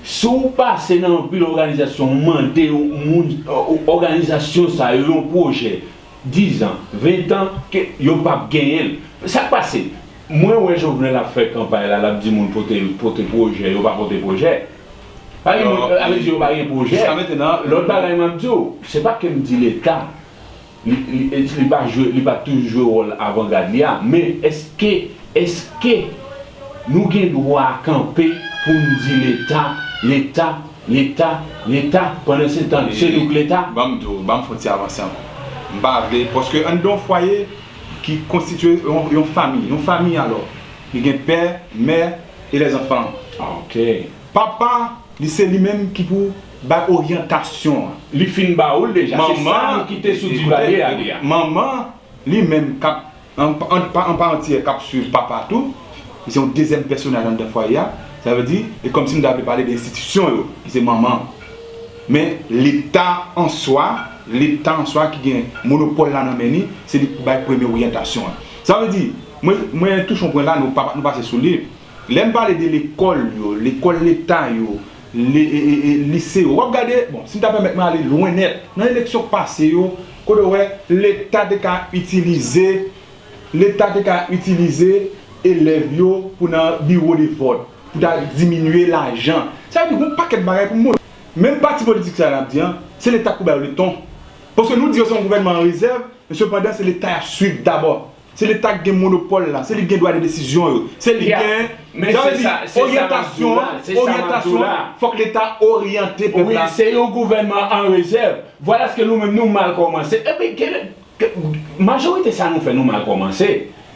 si w pase nan anpil òganizasyon, w mande yon moun, òganizasyon sa yo yon pwojè, dizan, ventan, ke yo p ap genyen l. Sa k pase? Mwen wè Jovenel ap fè kanpay la, l ap di moun pote, pote pwojè, yo pa pote pwojè. Pa gen moun, sa vle di yo pa gen pwojè. Jiska mentnan, lòt bagay m ap di w, se pa ke m di Leta, li, li, li pa jwe, li pa toujou jwe wòl avangad li a, men èske, èske nou gen dwa kanpe pou n di Leta, Leta, Leta, Leta, pandan se tan, se nou k Leta? Ban m di w, ban m fè yon ti avanse ankò. M pa vle, paske anndan yon fwaye ki konstitye yon, yon fanmi, yon fanmi alò, li gen pè, mè e lèzanfan. Ok. Papa, li se li menm ki pou bay oryantasyon an. Li fin ba ou l deja, se sa nou kite sou Duvalier ale a. Manman, li menm k ap, an, an, pa, an pa antiyè, k ap swiv papa tou, li se yon dezyèm pèsonaj anndan fwaye a. Sa vle di, e kòmsi m ta vle pale de enstitisyon yo, ki se manman. Men Leta an swa, Leta an swa ki gen monopòl la nan men li, se li ki pou bay premye oryantasyon an. Sa vle di, mwen, mwen touche yon pwen la, nou pa, nou pase sou li. Lè m pale de lekòl yo, lekòl leta yo, le, e, e, e, lise yo, w ap gade, bon, si m ta pèmèt mwen ale lwen nèt, nan eleksyon k pase yo, kote w wè leta te ka itilize, leta te ka itilize elèv yo pou nan biwo de vòt. pou ta diminye lajan. Sa vle di, gen yon pakèt bagay pou moun. Menm pati politik sa a n ap di an, se Leta k pou ba yo leson. Paske nou di yo se yon gouvènman an rezèv, men sepandan, se Leta y ap swiv dabò. Se Leta k gen monopòl la, se li k gen dwa de desizyon yo. Se li k gen, sa vle di, oryantasyon, oryantasyon, fòk Leta oryante pèp la. Wi, se yon gouvènman an rezèv. Vwala ske nou menm nou mal kòmanse. Epi, ke, ke, majorite sa nou fè, nou mal kòmanse.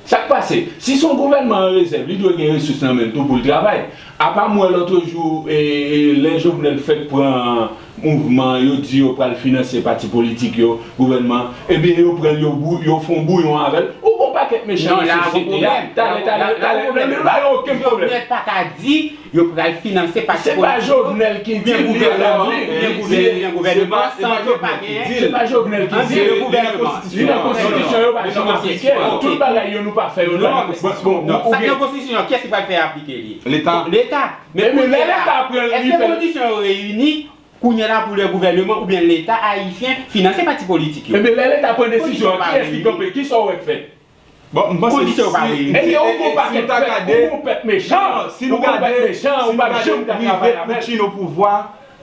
Sa k pase? Si se yon gouvènman an rezèv, li dwe gen resous nan men l tou pou l travay. Apa m wè lòt jou, e, e, lè Jovenel fèk pran mouvman, yo di yo pral finanse pati politik yo, gouvènman, ebyen yo pran l, yo, bou- yo fè yon bouyon avè l. Ou gon pakèt mechan nan sosyete a. Talè, talè, talè, men nou pa gen okenn pwoblèm. Jovenel pa ka di yo pral finanse pati politik yo, oubyen gouvènman, oubyen gouvènman, oubyen gouvènman, san yo pa genyen. Se pa Jovenel ki di l, li nan konstitisyon yo, pa janm aplike l. Tout bagay yo nou pa fè yo nan konstitisyon. Sa ki nan konstitisyon an, kiyès ki pral fè aplike li? Leta. Leta. Men kounye a, èske kondisyon yo reyini kounye a la pou lè gouvènman oubyen Leta ayisyen finanse pati politik yo? Ebyen, lè Leta pran desizyon an, kiyès ki kanpe? Kisa w wè k fèt? Bon, m panse kondisyon yo pa reyini. Ebyen, ou gon pakèt pèp, ou gon pèp mechan, ou gon pèp mechan, ou p ap janm ka travay avè l. Pou Chino pouvwa,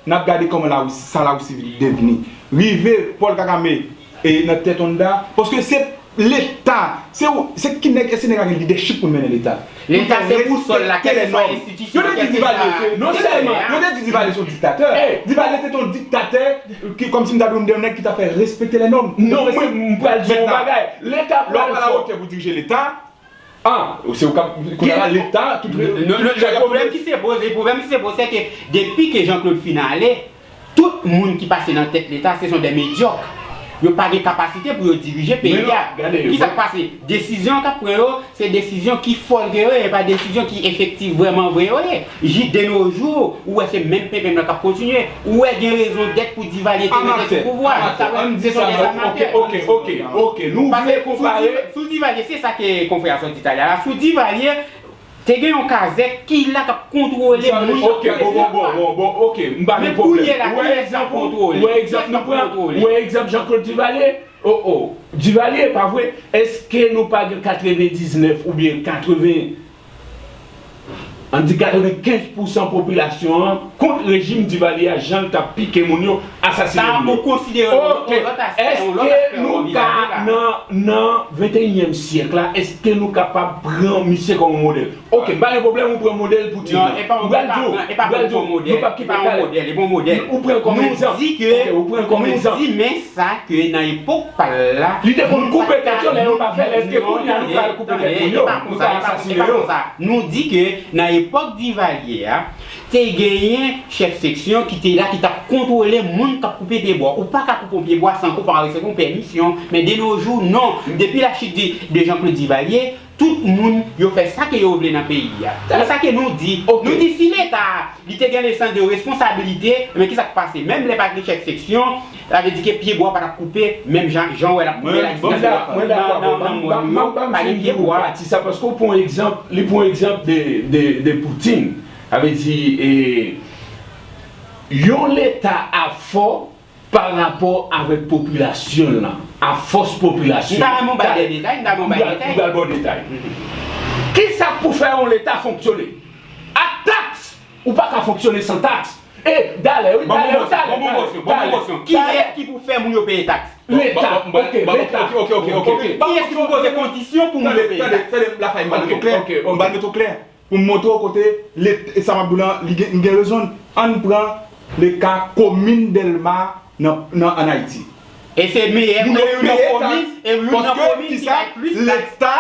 n ap gade kòman Larisi, sa Larisi devni. Rive Paul Kagame e nan tèt Honda, paske se Leta, se ou, se ki nèg, se nèg la gen lidèchip pou l mennen Leta. Leta se bousòl la, kèlkeswa enstitisyon, kèlkeswa. Yo te di Divalye se, non sèlman, yo te di Divalye se yon diktatè. Divalye se te yon diktatè ki, kòmsi m ta di w, yon nèg ki ta fè respekte lè nòm. Non, mwen, m pral di w yon bagay. Leta pral fè. Lè w pa la wotè pou dirije Leta, ah, se ou k ap, kounye a la, Leta, tout le, non, non, le pwoblèm ki se poze, pwoblèm ki se poze, se ke depi ke Jean Claude fin ale, tout moun ki pase nan tèt Leta, se son de medyòk. Yo pa gen kapasite pou yo dirije peyi a. Kisa k pase? Desizyon k ap pran yo, se desizyon ki fòlke yo ye, e pa desizyon ki efektif vrèman vre yo ye. Jis de nos jours, ou wè se menm penpenm nan k ap kontinye. Ou wè gen rezon dèt pou Divalye te rete sou pouvwa. Jiskaprezan, se son dèzamatè. Ok, ok, ok, ok. Nou vle konpare. Sou Divalye, se sa ke konfrè a sot di talè a la. Sou Divalye, te gen yon kazèk ki la k ap kontwole moun k ap fè pouvwa. Ok, bon, bon, bon, bon, bon, ok, m pa gen pwoblèm. Men kounye a la, kiyès k ap kontwole? Ou wè egzanp, nou pran, ou wè egzanp Jean Claude Duvalier? Oh, oh, Duvalier, pa vre? Èske nou pa gen katrevendiznèf oubyen katreven, ann di katrevenkenz pousan popilasyon an kont rejim Duvalier a, jan l t ap pike moun yo, asasinen moun yo? Sa, ou konsidere yon lòt aspè, yon lòt aspè, yon lòt aspè. Ok. Èske nou ka, nan, nan venteyinyèm syèk la, èske nou kapab pran misye kòm yon modèl? Ok, m pa gen pwoblèm, ou pran modèl Poutine nan. Non, e pa yon, m pral di w, m pral di w, nou p ap kite talè. E pa yon modèl, e pa yon modèl, e pa yon modèl. Ou pran kòm egzanp. Nou di ke, ok, ou pran kòm egzanp. Nou di, men sa ke nan epòk pa l la, li te konn koupe tèt yo lè yo pa fè l, èske kounye a nou pral koupe tèt moun yo, nou pral asasinen yo? Nou di ke nan epòk Duvalier a, te genyen chèf seksyon ki te la, ki t ap kontwole moun k ap koupe pyebwa. Ou pa ka koupe yon pyebwa san ke w pa resevwa yon pèmisyon. Men de nos jours, non. Depi la chute de, de Jean-Claude Duvalier, tout moun yo fè sa ke yo vle nan peyi a. Se sa ke nou di. Ok. Nou di si Leta a, li te gen le sans de responsabilité, men kisa k pase? Menm lè pa gen chèf seksyon, sa vle di ke pyebwa pa t ap koupe menm jan, jan w wè l ap koupe la isit nan, nan, nan mòn yo, pa gen pyebwa. Pati sa, paske w pran egzanp, li pran egzanp de, de, de Poutine. Sa vle di, e, yon Leta ap fò pa rapò avèk popilasyon l lan, a fòs popilasyon. M ta renmen w bay de detay, m ta renmen w bay detay. M pral ba w detay. Kisa k pou fè yon Leta fonksyone? Ak taks, ou pa ka fonksyone san taks. E, talè, wi, talè, talè, talè. Ban m yon mosyon, ban m yon mosyon, ban m yon mosyon. Kiyès ki pou fè moun yo peye taks? Leta. Ok, Leta. Ok, ok, ok, ok. Kiyès ki pou poze kondisyon pou moun yo peye taks? Tande, tande, tande, Lafay, m pral mete w klè. Ok, ok, ok. M pral mete w klè. Pou m montre w kote le, e sa m ap di w lan, li gen, m gen rezon. Ann pran le ka komin Dèlma nan, nan, ann Ayiti. E se meyè, youn nan komin, e youn nan komin ki bay plis taks. Leta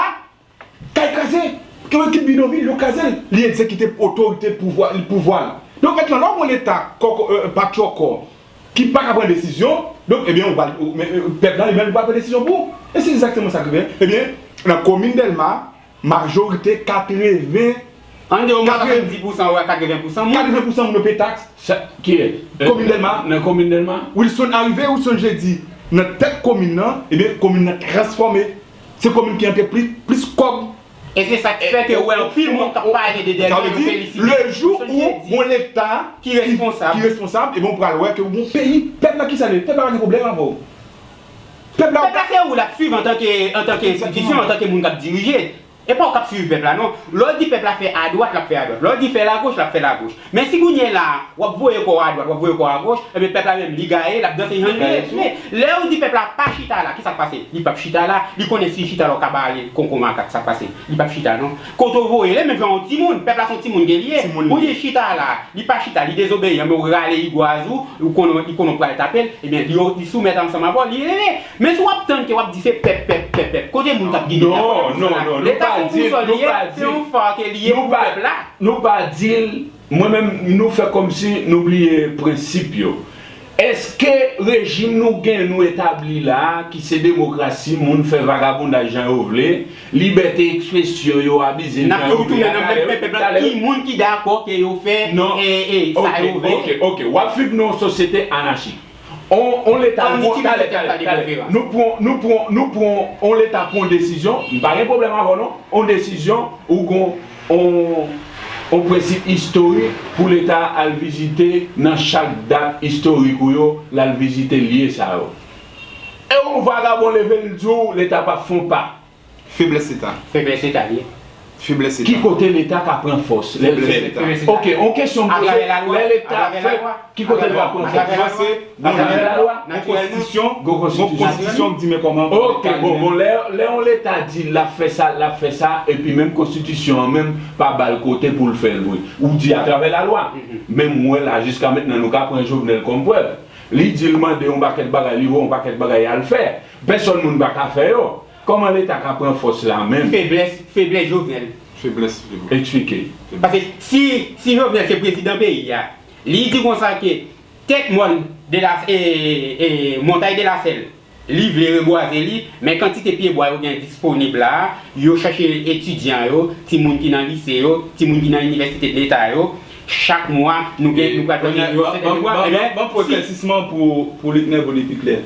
kay kraze, gen yon ekip bidonvil, yo kraze l, li egzekite otorite pouvwa, pouvwa l. Donk mentnan, lè w gen yon Leta kòkò, e, patyòkò, ki pa ka pran desizyon, donk, ebyen, ou pral, ou, men, e, pèp la, li menm, li pral pran desizyon pou ou. E se egzakteman sa k rive. Ebyen, nan komin Dèlma, majorite, katreven, ann di omwen swasanndis pousan, ou wè katreven pousan moun. Katreven pousan moun yo peye taks. Sa, kiyès? Komin Dèlma. Nan komin Dèlma? Wilson arive, Wilson Jeudi, nan tèt komin nan, ebyen, komin nan transfòme. Se komin ki antre pli, plis kòb. E se sa k fè ke ou wè anpil moun k ap pale de Dèlma, yo felisite Wilson Jeudi. Sa vle di, le jou ou gon Leta ki responsab, ebyen, ou pral wè ke ou gon peyi, pèp la ki sa l ye, pèp la pa gen pwoblèm avè w. Pèp la, pèp la se ou l ap swiv antanke, antanke enstitisyon, antanke moun k ap dirije. E pa ou k ap swiv pèp la non. Lè w di pèp la fè adwat, l ap fè adwat. Lè w di fè lagoch, l ap fè lagoch. Men si kounye la a, w ap voye kò w adwat, w ap voye kò w agoch, ebyen pèp la menm li gaye, l ap danse jan l vle. Men lè yo di pèp la pa chita la, ki sa k pase? Li p ap chita la, li konnen si l chita la w ka ba li konko makak, sa k pase? Li p ap chita non. Kote w voye l, e menm jan yon timoun, pèp la se yon timoun ke li ye. Ou di l chita la, li pa chita, li dezobeyi, men w rale igwaz ou, ou konnen, li konnen w pral tape l, ebyen li, li soumèt ansanm avè w, li rele. Men si w ap tann ke w ap di se pèp, pèp, pèp, pèp, kote moun k ap gide pèp? Kote moun sa la? Leta se yon bousòl li ye, se yon fa ke li ye pou pèp la. Nou pa di l, mwen menm, nou fè kòmsi nou bliye prensip yo. Èske rejim nou gen, nou etabli la a, ki se demokrasi, moun fè vagabondaj jan yo vle, libète ekspresyon yo abize l jan yo vle, talè, talè, ki moun ki dakò ke yo fè sa yo vle? Ok, ok, ok. W ap viv nan yon sosyete anachik. On, on leta pran, talè, talè, talè. Nou pran, nou pran, nou pran, on leta pran on desizyon, m pa gen pwoblèm avè w non. On desizyon, ou gon on, on prensip istorik pou leta al vizite nan chak dat istorik ou yo, l al vizite lye sa yo. E on vagabon leve l di w leta p ap fè on pa. Feblès leta. Feblès leta li ye. Feblès leta. Ki kote leta ka pran fòs? Feblès leta. Ok, on kesyon m poze, lè leta fèt, ki kote l ka pran fòs? Atravè lalwa. Gon konstitisyon, gon konstitisyon k di men kòman. Ok, bon, bon, lè, lè on leta di l ap fè sa, l ap fè sa, epi menm konstitisyon an menm pa ba l kote pou l fè l vre. Ou di atravè lalwa. Men m wè la, jiska mentnan, nou ka pran Jovenel kòm prèv. Li di l mande yon pakèt bagay, li voye yon pakèt bagay al fè. Pèsòn moun pa ka fè yo. Kòman leta ka pran fòs la menm? Feblès, feblès Jovenel. Feblès, feblès. Eksplike. Paske si, si Jovenel se prezidan peyi a, li di konsa ke tèt mòn de la, e, e, montay de la sèl, li vle rebwaze li, men kantite pyebwa yo gen disponib la a, yo chache etidyan yo, timoun ki nan lise yo, timoun ki nan inivèsite leta yo, chak mwa, nou gen, nou pral jwenn yon sèten pyebwa, ebyen, ban m fè eklèsisman pou, pou Liknè pou li pi klè.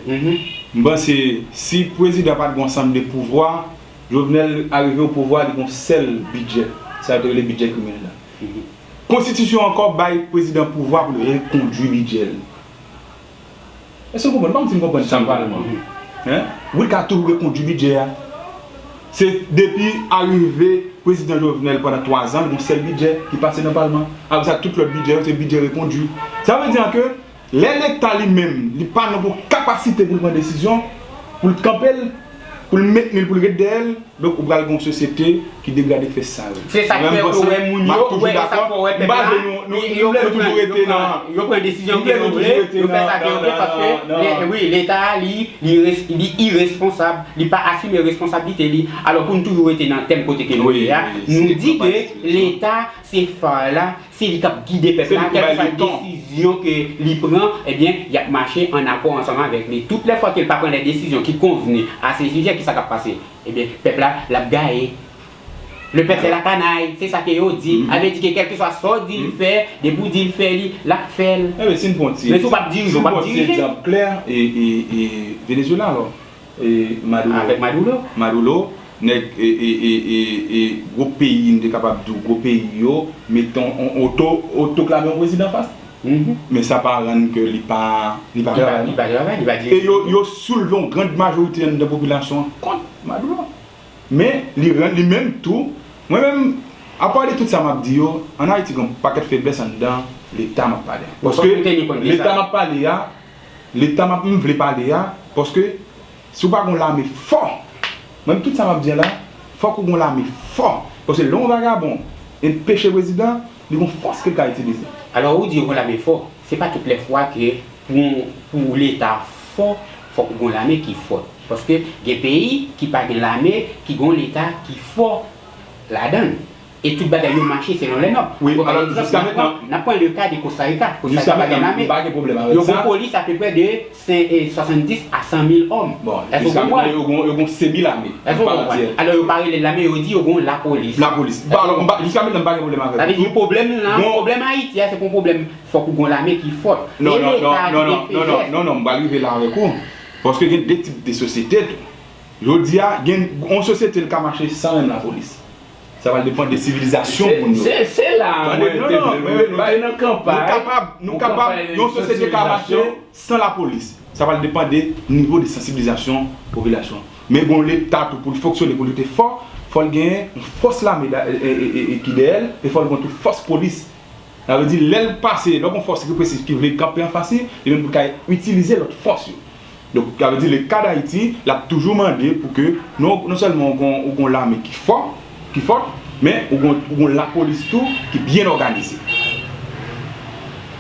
M panse, si prezidan pa t gen yon sanm de pouvwa, Jovenel arive o pouvwa, li gen yon sèl bidjè, sa yo te rele bidjè kriminèl la. Konstitisyon ankò bay prezidan pouvwa pou l rekondui bidjè l. Èske w konprann? Ban m di m konprann sa m pale. Hein? Wi, l ka toujou rekondui bidjè a. Se depi arive prezidan Jovenel pandan twa zan, l gen yon sèl bidjè ki pase nan palman. Apre sa, tout lòt bidjè yo, se bidjè rekondui. Sa vle di ke lè leta li menm, li pa nan bon kapasite pou l pran desizyon, pou l kanpe l, pou l mentni l, pou l ret dèyè l, donk ou pral gen yon sosyete ki degrade fè sa yo. Se sa k fè ou wè moun yo, ou wè, e sa k fè ou wè pèp la, yo, yo pran, yo pran desizyon ke yo vle, yo fè sa ke yo vle, paske, wi, leta a, li, li, li iresponsab, li pa asime responsablite li. Alò, pou n toujou rete nan tèm kote ke nou ye a, nou di ke leta se fa la, se li k ap gide pèp la, kèlkeswa desizyon ke li pran, ebyen, y ap mache an akò ansanm avèk li. Tout lè fwa ke l pa pran de desizyon ki konvni a se sijè, kisa k ap pase? Ebyen, pèp la, l ap gaye. Le peuple fait la canaille, se sa ke yo di. A vle di ke kèlkeswa sa w di l fè, depi w di l fè li, l ap fè l. Ebyen, si n pran ti, men si w p ap dirije, w p ap dirije. Si n pran ti egzanp klè, e, e, e, Venezuela, alò. E, Maduro. Avèk Maduro. Maduro, nèg, e, e, e, e, e, gwo peyi, m te kapab di w, gwo peyi yo, mete on, on oto, otoklame yon prezidan fas. Men sa pa rann ke li pa, li pa travay, non. Li pa travay, li pa dirije. E yo, yo soulve yon grand majorite anndan popilasyon an kont Maduro. Men, li rann li menm tou, mwen menm, apa de tout sa m ap di yo, ann Ayiti gen yon pakèt feblès anndan leta m ap pale a. Paske leta m ap pale a, leta m ap, m vle pale a, paske si w pa gen yon lame fò, mwen menm tout sa m ap di a la, fòk ou gen yon lame fò. Paske lè yon vagabon enpeche prezidan, li gen yon fòs ke l ka itilize. Alò, ou di yo gen yon lame fò, se pa tout lè fwa ke pou, pou leta fò, fòk ou gen yon lame ki fò. Paske gen peyi ki pa gen lame, ki gen yon leta ki fò ladan l. E tout bagay yo mache selon lè nòm. Wi, alò, jiska mentnan, n ap pran le ka de Kosta Rika. Kosta Rika pa gen lame. Yo gen polis apeprè de swasanndis a san mil òm. Èske w konprann? Yo gen, yo gen semi lame. Èske w konprann? Alò, yo pa rele l lame, yo di yo gen lapolis. Lapolis. Bon, alò, jiska mentnan, m pa gen pwoblèm avèk ou. Sa vle di pwoblèm nan, pwoblèm Ayiti a, se pa yon pwoblèm fòk ou gen yon lame ki fò. Non, non, non, non, non, non, non, m pral rive la avèk ou. Paske gen de tip de sosyete tou. Jodi a, gen yon sosyete l ka mache san menm lapolis. Sa pral depann de sivilizasyon moun yo. Se, se la mwen te vle rive. Nou te nan kanpay, nou kapab, nou kapab, yon sosyete ka mache san lapolis. Sa pral depann de nivo de sansibilizasyon popilasyon an. Men gen yon leta tou pou l fonksyone, pou l rete fò, Fò l genyen yon fòs lame da- e- e- e- e- ki dèyè l, e fò l gen tou fòs polis. Sa vle di, lè l pase, lè w gen yon fòs represif ki vle kanpe anfas li, li menm pou l ka itilize lòt fòs yo. Donk, sa vle di, le ka d Ayiti, l ap toujou mande pou ke non, non sèlman ou gen, ou gen yon lame ki fò, ki fòt, men ou gen, ou gen yon lapolis tou ki byen òganize.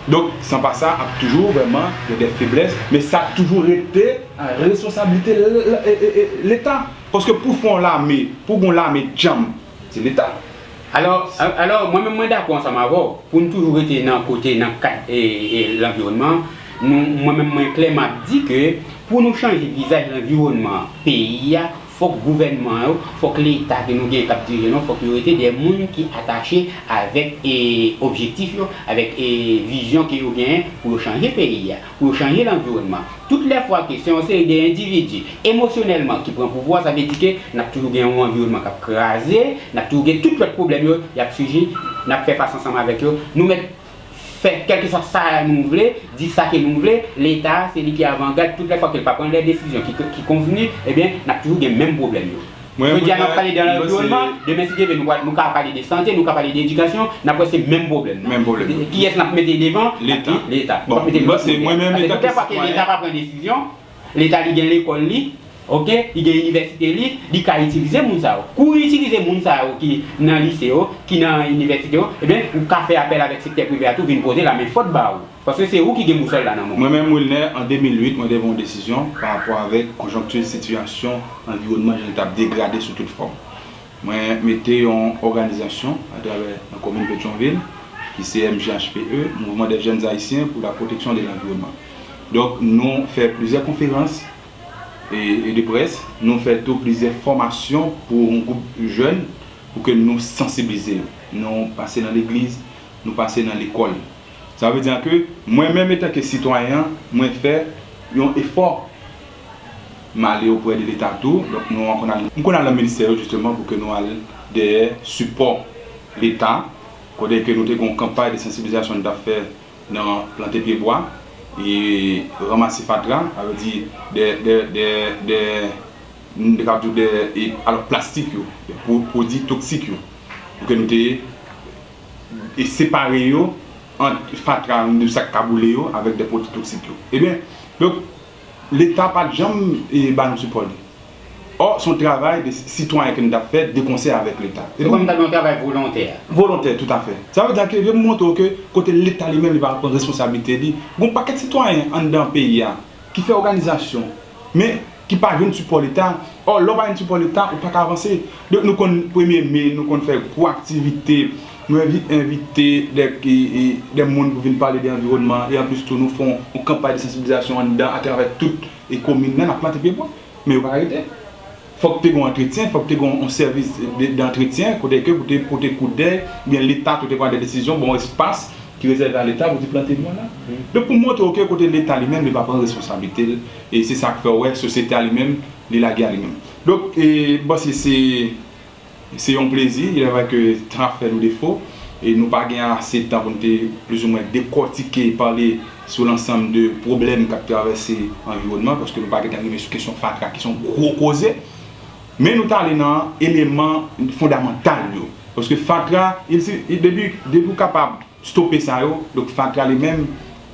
Donk, san pa sa, ap toujou vrèman gen de feblès, men sa ap toujou rete a responsablite l- l- e- e- e- Leta. Paske pou fè yon lame, pou gen yon lame djanm, se Leta. Alò, alò mwen menm mwen dakò ansanm avè w. Pou n toujou rete nan kote, nan kad e, e, lanviwònman, nou, mwen menm mwen klè m ap di ke pou nou chanje vizaj lanviwònman peyi a, fòk gouvènman yo, fòk Leta ke nou gen k ap dirije nou, fòk yo rete de moun ki atache avèk e, objektif yo, avèk e, vizyon ke yo genyen pou yo chanje peyi a, pou yo chanje lanviwònman. Tout lè fwa ke se yon seri de endividi emosyonèlman ki pran pouvwa, sa vle di ke n ap toujou gen yon anviwònman k ap kraze, n ap toujou gen tout lòt pwoblèm yo, y ap siji, n ap fè fas ansanm avèk yo. Nou mèt fè kèlkeswa sa nou vle, di sa ke nou vle, Leta se li ki avangad, tout lè fwa ke l pa pran de desizyon ki, ki konvni, ebyen, n ap toujou gen menm pwoblèm yo. Jodi a n ap pale de lanviwònman, demen si Dye vle nou, nou ka pale de sante, nou ka pale de edikasyon, n ap wè se menm pwoblèm nan. Menm pwoblèm nan. Kiyès n ap mete devan? Leta. Leta. Bon, mwen se mwen menm, etan ke sitwayen. Paske tout lè fwa ke Leta pa pran desizyon, Leta li gen lekòl li, oke, li gen inivèsite li, li ka itilize moun sa yo. Kou itilize moun sa yo ki nan lise yo, ki nan inivèsite yo, ebyen, ou ka fè apèl avèk sektè prive a tou vin pote lamen fòt ba ou. Paske se ou ki gen bousòl la nan men w. Mwen menm, Wilner, an de mil uit, mwen te pran yon desizyon pa rapò avèk konjonkti sitiyasyon anviwònman jan l t ap degrade sou tout fòm. Mwen mete yon òganizasyon atravè nan komin Petyonvil, ki se M J H P E, Mouvement des Jeunes Haïtiens pour la Protection de l'Environnement. Donk, nou fè plizyè konferans e, e de près, nou fè tou plizyè fòmasyon pou yon gwoup jèn pou ke nou sansiblize yo. Nou pase nan legliz, nou pase nan lekòl. Sa vle di ke mwen menm, etan ke sitwayen, mwen fè yon efò. M ale oprè de Leta tou. Donk, nou, m konn al, m konn al nan ministè yo, jisteman, pou ke nou al dèyè sipò Leta. Kote ke nou te gen yon kanpay de sansibilizasyon nou t ap fè nan plante pyebwa e ranmase fatra, sa vle di de, de, de, de, m te ka di w de, e, alò, plastik yo, pou, pwodui toksik yo, pou ke nou te e separe yo ant fatra, nou di sa k ka boule yo, avèk de pwodui toksik yo. Ebyen, donk, Leta pa t janm e, ba nou sipò li. Ò, se yon travay de sitwayen ke nou t ap fè de konsè avèk Leta. Se kòm ta gen yon travay volontè. Volontè, toutafè. Sa vle di ke yo montre w ke kote Leta li menm li pa pran responsablite li. Gen yon pakèt sitwayen anndan peyi a ki fè òganizasyon, men ki pa jwenn sipò Leta. Ò, lè w pa jwenn sipò Leta, ou pa ka avanse. Donk, nou konn premye me, nou konn fè gwo aktivite, nou envi, envite de, e, e, de moun pou vin pale de anviwònman, e anplis tou, nou fè yon, yon kanpay de sansibilizasyon anndan, atravè tout e komin nan, n ap plante pyebwa. Men yo pa ka rete. Fòk te gen yon antretyen, fòk te gen yon sèvis de, de antretyen, kote ke pou te pote koudèy, oubyen Leta tou te pran de desizyon, bon, espas ki rezève a Leta pou te plante bwa la. Donk, pou montre w ke kote Leta li menm, li pa pran responsablite l, e se sa k fè w wè sosyete a li menm, li lage a li menm. Donk, e, m panse se, se yon plezi, il est vrai que tan ap fè nou defo, e nou pa gen ase tan pou nou te plizoumwen dekòtike, pale sou lansanm de pwoblèm k ap travèse anviwònman, paske nou pa gentan rive sou kesyon fatra, ki se yon gwo koze. Men nou t ale nan eleman fondamantal yo. Paske fatra, il si, il, depi, depi w kapab stope sa yo, donk fatra li menm,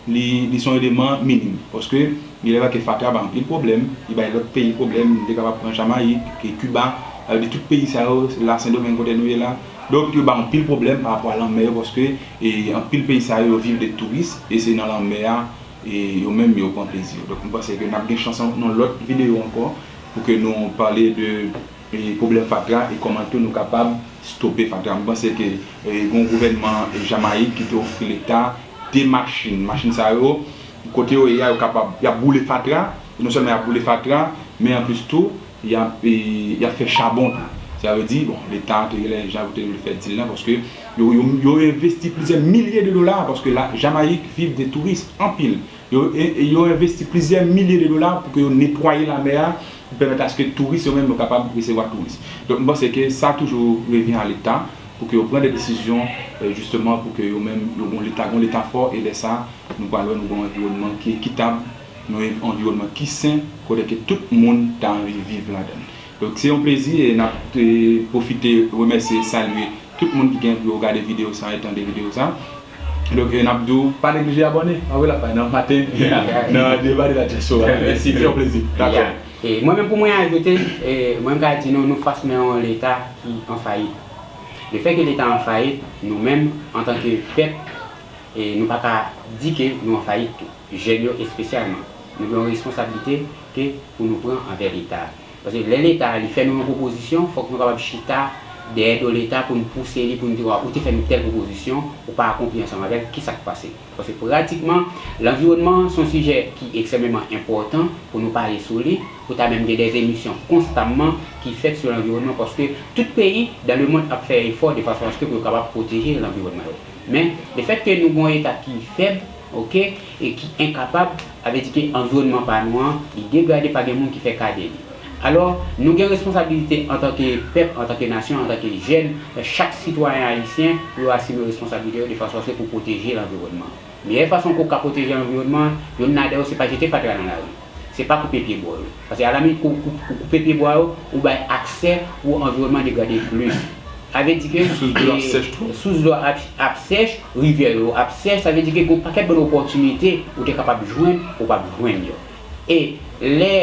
li, li se yon eleman minim. Paske, il est vrai que fatra bay anpil pwoblèm, li bay lòt peyi pwoblèm, nou te kapab pran Jamayik, e Kiba, sa vle di tout peyi sa yo, la Sendomeng kote nou ye la. Donk, yo bay anpil pwoblèm pa rapò a lanmè yo, paske, e, anpil peyi sa yo, yo viv de touris, e se nan lanmè a, e yo menm yo pran plezi yo. Donk, m panse ke n ap gen chans nan yon lòt videyo ankò, pou ke nou pale de e, pwoblèm fatra e kòman tou nou kapab stope fatra. M panse ke, e, gen yon gouvènman, e, Jamayik ki te ofri Leta de machin. Machin sa yo, kote yo ye a, yo kapab, y ap boule fatra, e non sèlman y ap boule fatra, men anplis tou, y ap, e, y ap fè chabon tou. Sa vle di, bon, Leta te genlè jan pou te vle fè dil la, paske yo, yo, yo envesti plizyè milye de dola, paske la, Jamayik viv de touris, anpil. Yo, e, e yo envesti plizyè milye de dola pou ke yo netwaye lamè a, pou pèmèt aske touris yo menm yo kapab resevwa touris. Donk, m panse ke sa toujou revyen a Leta, pou ke yo pran de desizyon, e, jisteman, pou ke yo menm, yo gen yon Leta, gen yon Leta fò, e lè sa, nou pral wè nou gen yon anviwònman ki ekitab, yon anviwònman ki sen, kote ke tout moun ta anvi viv ladan l. Donk, se yon plezi e n ap, e, pwofite remèsye, salye tout moun ki gen pou yo gade videyo sa e tande videyo sa. Donk, e, n ap di w, pa neglije abòne, anvoye lòt paj nan maten, nan Deba de la Dyaspora. Mèsi, se yon plezi. Dakò. E mwen menm, pou mwen ajoute, e, mwen m ka di nou, nou fas nan yon Leta ki an fayit. Lefètke Leta an fayit, nou menm, antanke pèp, e, nou pa ka di ke nou an fayit tou. Jèn yo espesyalman, nou gen yon responsablite ke pou nou pran anvè Leta. Paske lè Leta li fè nou yon pwopozisyon, fòk nou kapab chita dèyè do Leta pou n pouse li, pou n di, "Wa, ou te fè nou tèl pwopozisyon, ou pa akonpli ansanm avè l, kisa k pase?" Paske pratikman, lanviwònman se yon sijè ki ekstrèmeman enpòtan pou nou pale sou li, pou ta menm gen dè emisyon konstamman ki fèt sou lanviwònman, paske tout peyi dan lemonn ap fè efò de fason aske pou yo kapab pwoteje lanviwònman yo. Men, lefètke nou gen yon Leta ki fèb, oke, e ki enkapab, sa vle di ke anviwònman pa nou an, li degrade, pa gen moun ki fè kade li. Alò, nou gen responsablite antanke pèp, antanke nasyon, antanke jèn, chak sitwayen ayisyen, pou yo asime responsablite yo de fason aske pou pwoteje lanviwònman. Meyè fason ke w ka pwoteje lanviwònman, youn ladan yo se pa jete fatra nan lari. Se pa koupe pye bwa yo. Paske alaminit, ou, ou, ou koupe pye bwa yo, ou bay aksè pou anviwònman degrade plis. Sa vle di ke, sous dlo ap sèch tou. Sous dlo ap, ap sèch, rivyè yo ap sèch, sa vle di ke gen yon pakèt bann opòtinite ou te kapab jwenn, ou p ap jwenn yo. E lè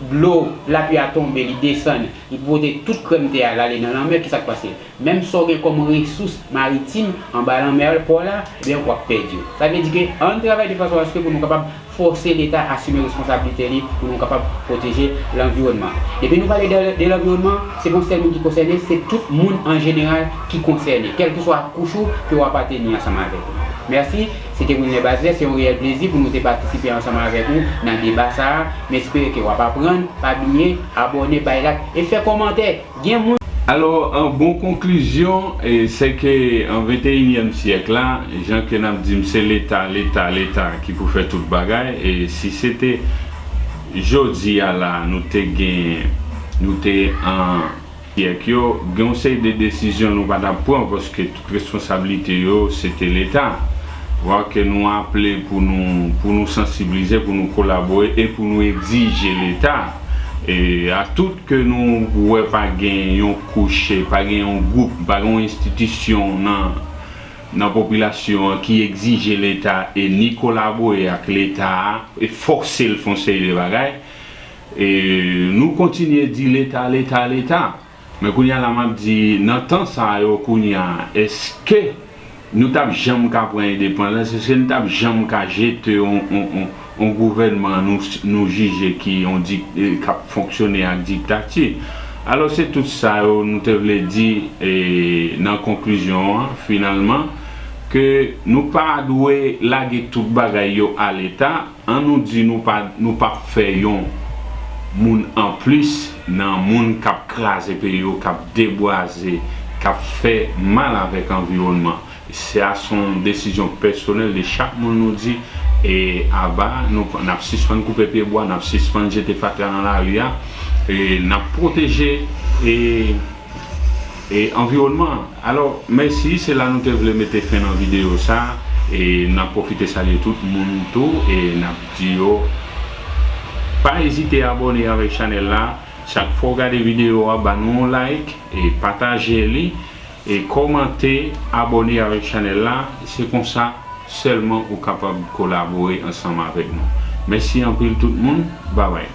dlo lapli a tonbe, li desann, li pote tout krèm tè a, l ale nan lanmè, kisa k pase? Menm sa w gen kòm resous maritim anba lanmè, pò la, ebyen, w ap pèdi yo. Sa vle di ke ann travay de fason aske pou nou kapab fòse Leta asime responsablite li, pou nou kapab pwoteje lanviwònman. Depi nou pale de, de lanviwònman, se pa yon sèl moun ki konsène, se tout moun an jeneral ki konsène, kèlkeswa kouch ou ke w apateni ansanm avèk li. Mèsi, se te Wilner Baslè, se yon reyèl plezi pou nou te patisipe ansanm avèk ou nan deba sa a. M espere ke w ap aprann, pa bliye, abòne, bay like e fè kòmantè. Gen moun. Alò, an bon konklizyon, e, se ke an venteyinyèm syèk la, jan ke n ap di m se Leta, Leta, Leta ki pou fè tout bagay, e si se te jodi a la, nou te gen, nou te an syèk yo, gen yon seri de desizyon nou pa t ap pran, paske tout responsablite yo, se te Leta. Vwa ke nou aple pou nou, pou nou sansiblize, pou nou kolabore e pou nou egzije Leta, e a tout ke nou wè pa gen yon kouch, pa gen yon gwoup, pa gen yon enstitisyon nan, nan popilasyon an ki egzije Leta e ni kolabore ak Leta a e fòse l fè yon seri de bagay, e nou kontinye di Leta, Leta, Leta. Men kounye a la, m ap di, nan tan sa yo kounye a, èske nou t ap janm ka pran endepandans? Èske nou t ap janm ka jete yon, yon, yon, yon gouvènman nou, nou jije ki yon dik-, eh, k ap fonksyone ak diktati? Alò, se tout sa yo nou te vle di, eh, nan konklizyon an, finalman, ke nou pa dwe lage tout bagay yo a Leta, an nou di nou pa, nou p ap fè yon moun anplis nan moun k ap kraze peyi yo, k ap debwaze, k ap fè mal avèk anviwònman. Sa se yon desizyon pèsonèl de chak moun nou di, e aba, nou, n ap sispann koupe pye bwa, n ap sispann jete fatra nan lari a, e n ap pwoteje, e e anviwònman an. Alò, mèsi, se la nou te vle mete fen nan videyo sa, e n ap pwofite salye tout moun tou, e n ap di yo, pa ezite abòne avèk chanèl la. Chak fwa w gade videyo a, ba nou yon like, e pataje li, e kòmante, abòne avèk chanèl la. Se konsa sèlman ou kapab kolabore ansanm avèk nou. Mèsi anpil tout moun, babay.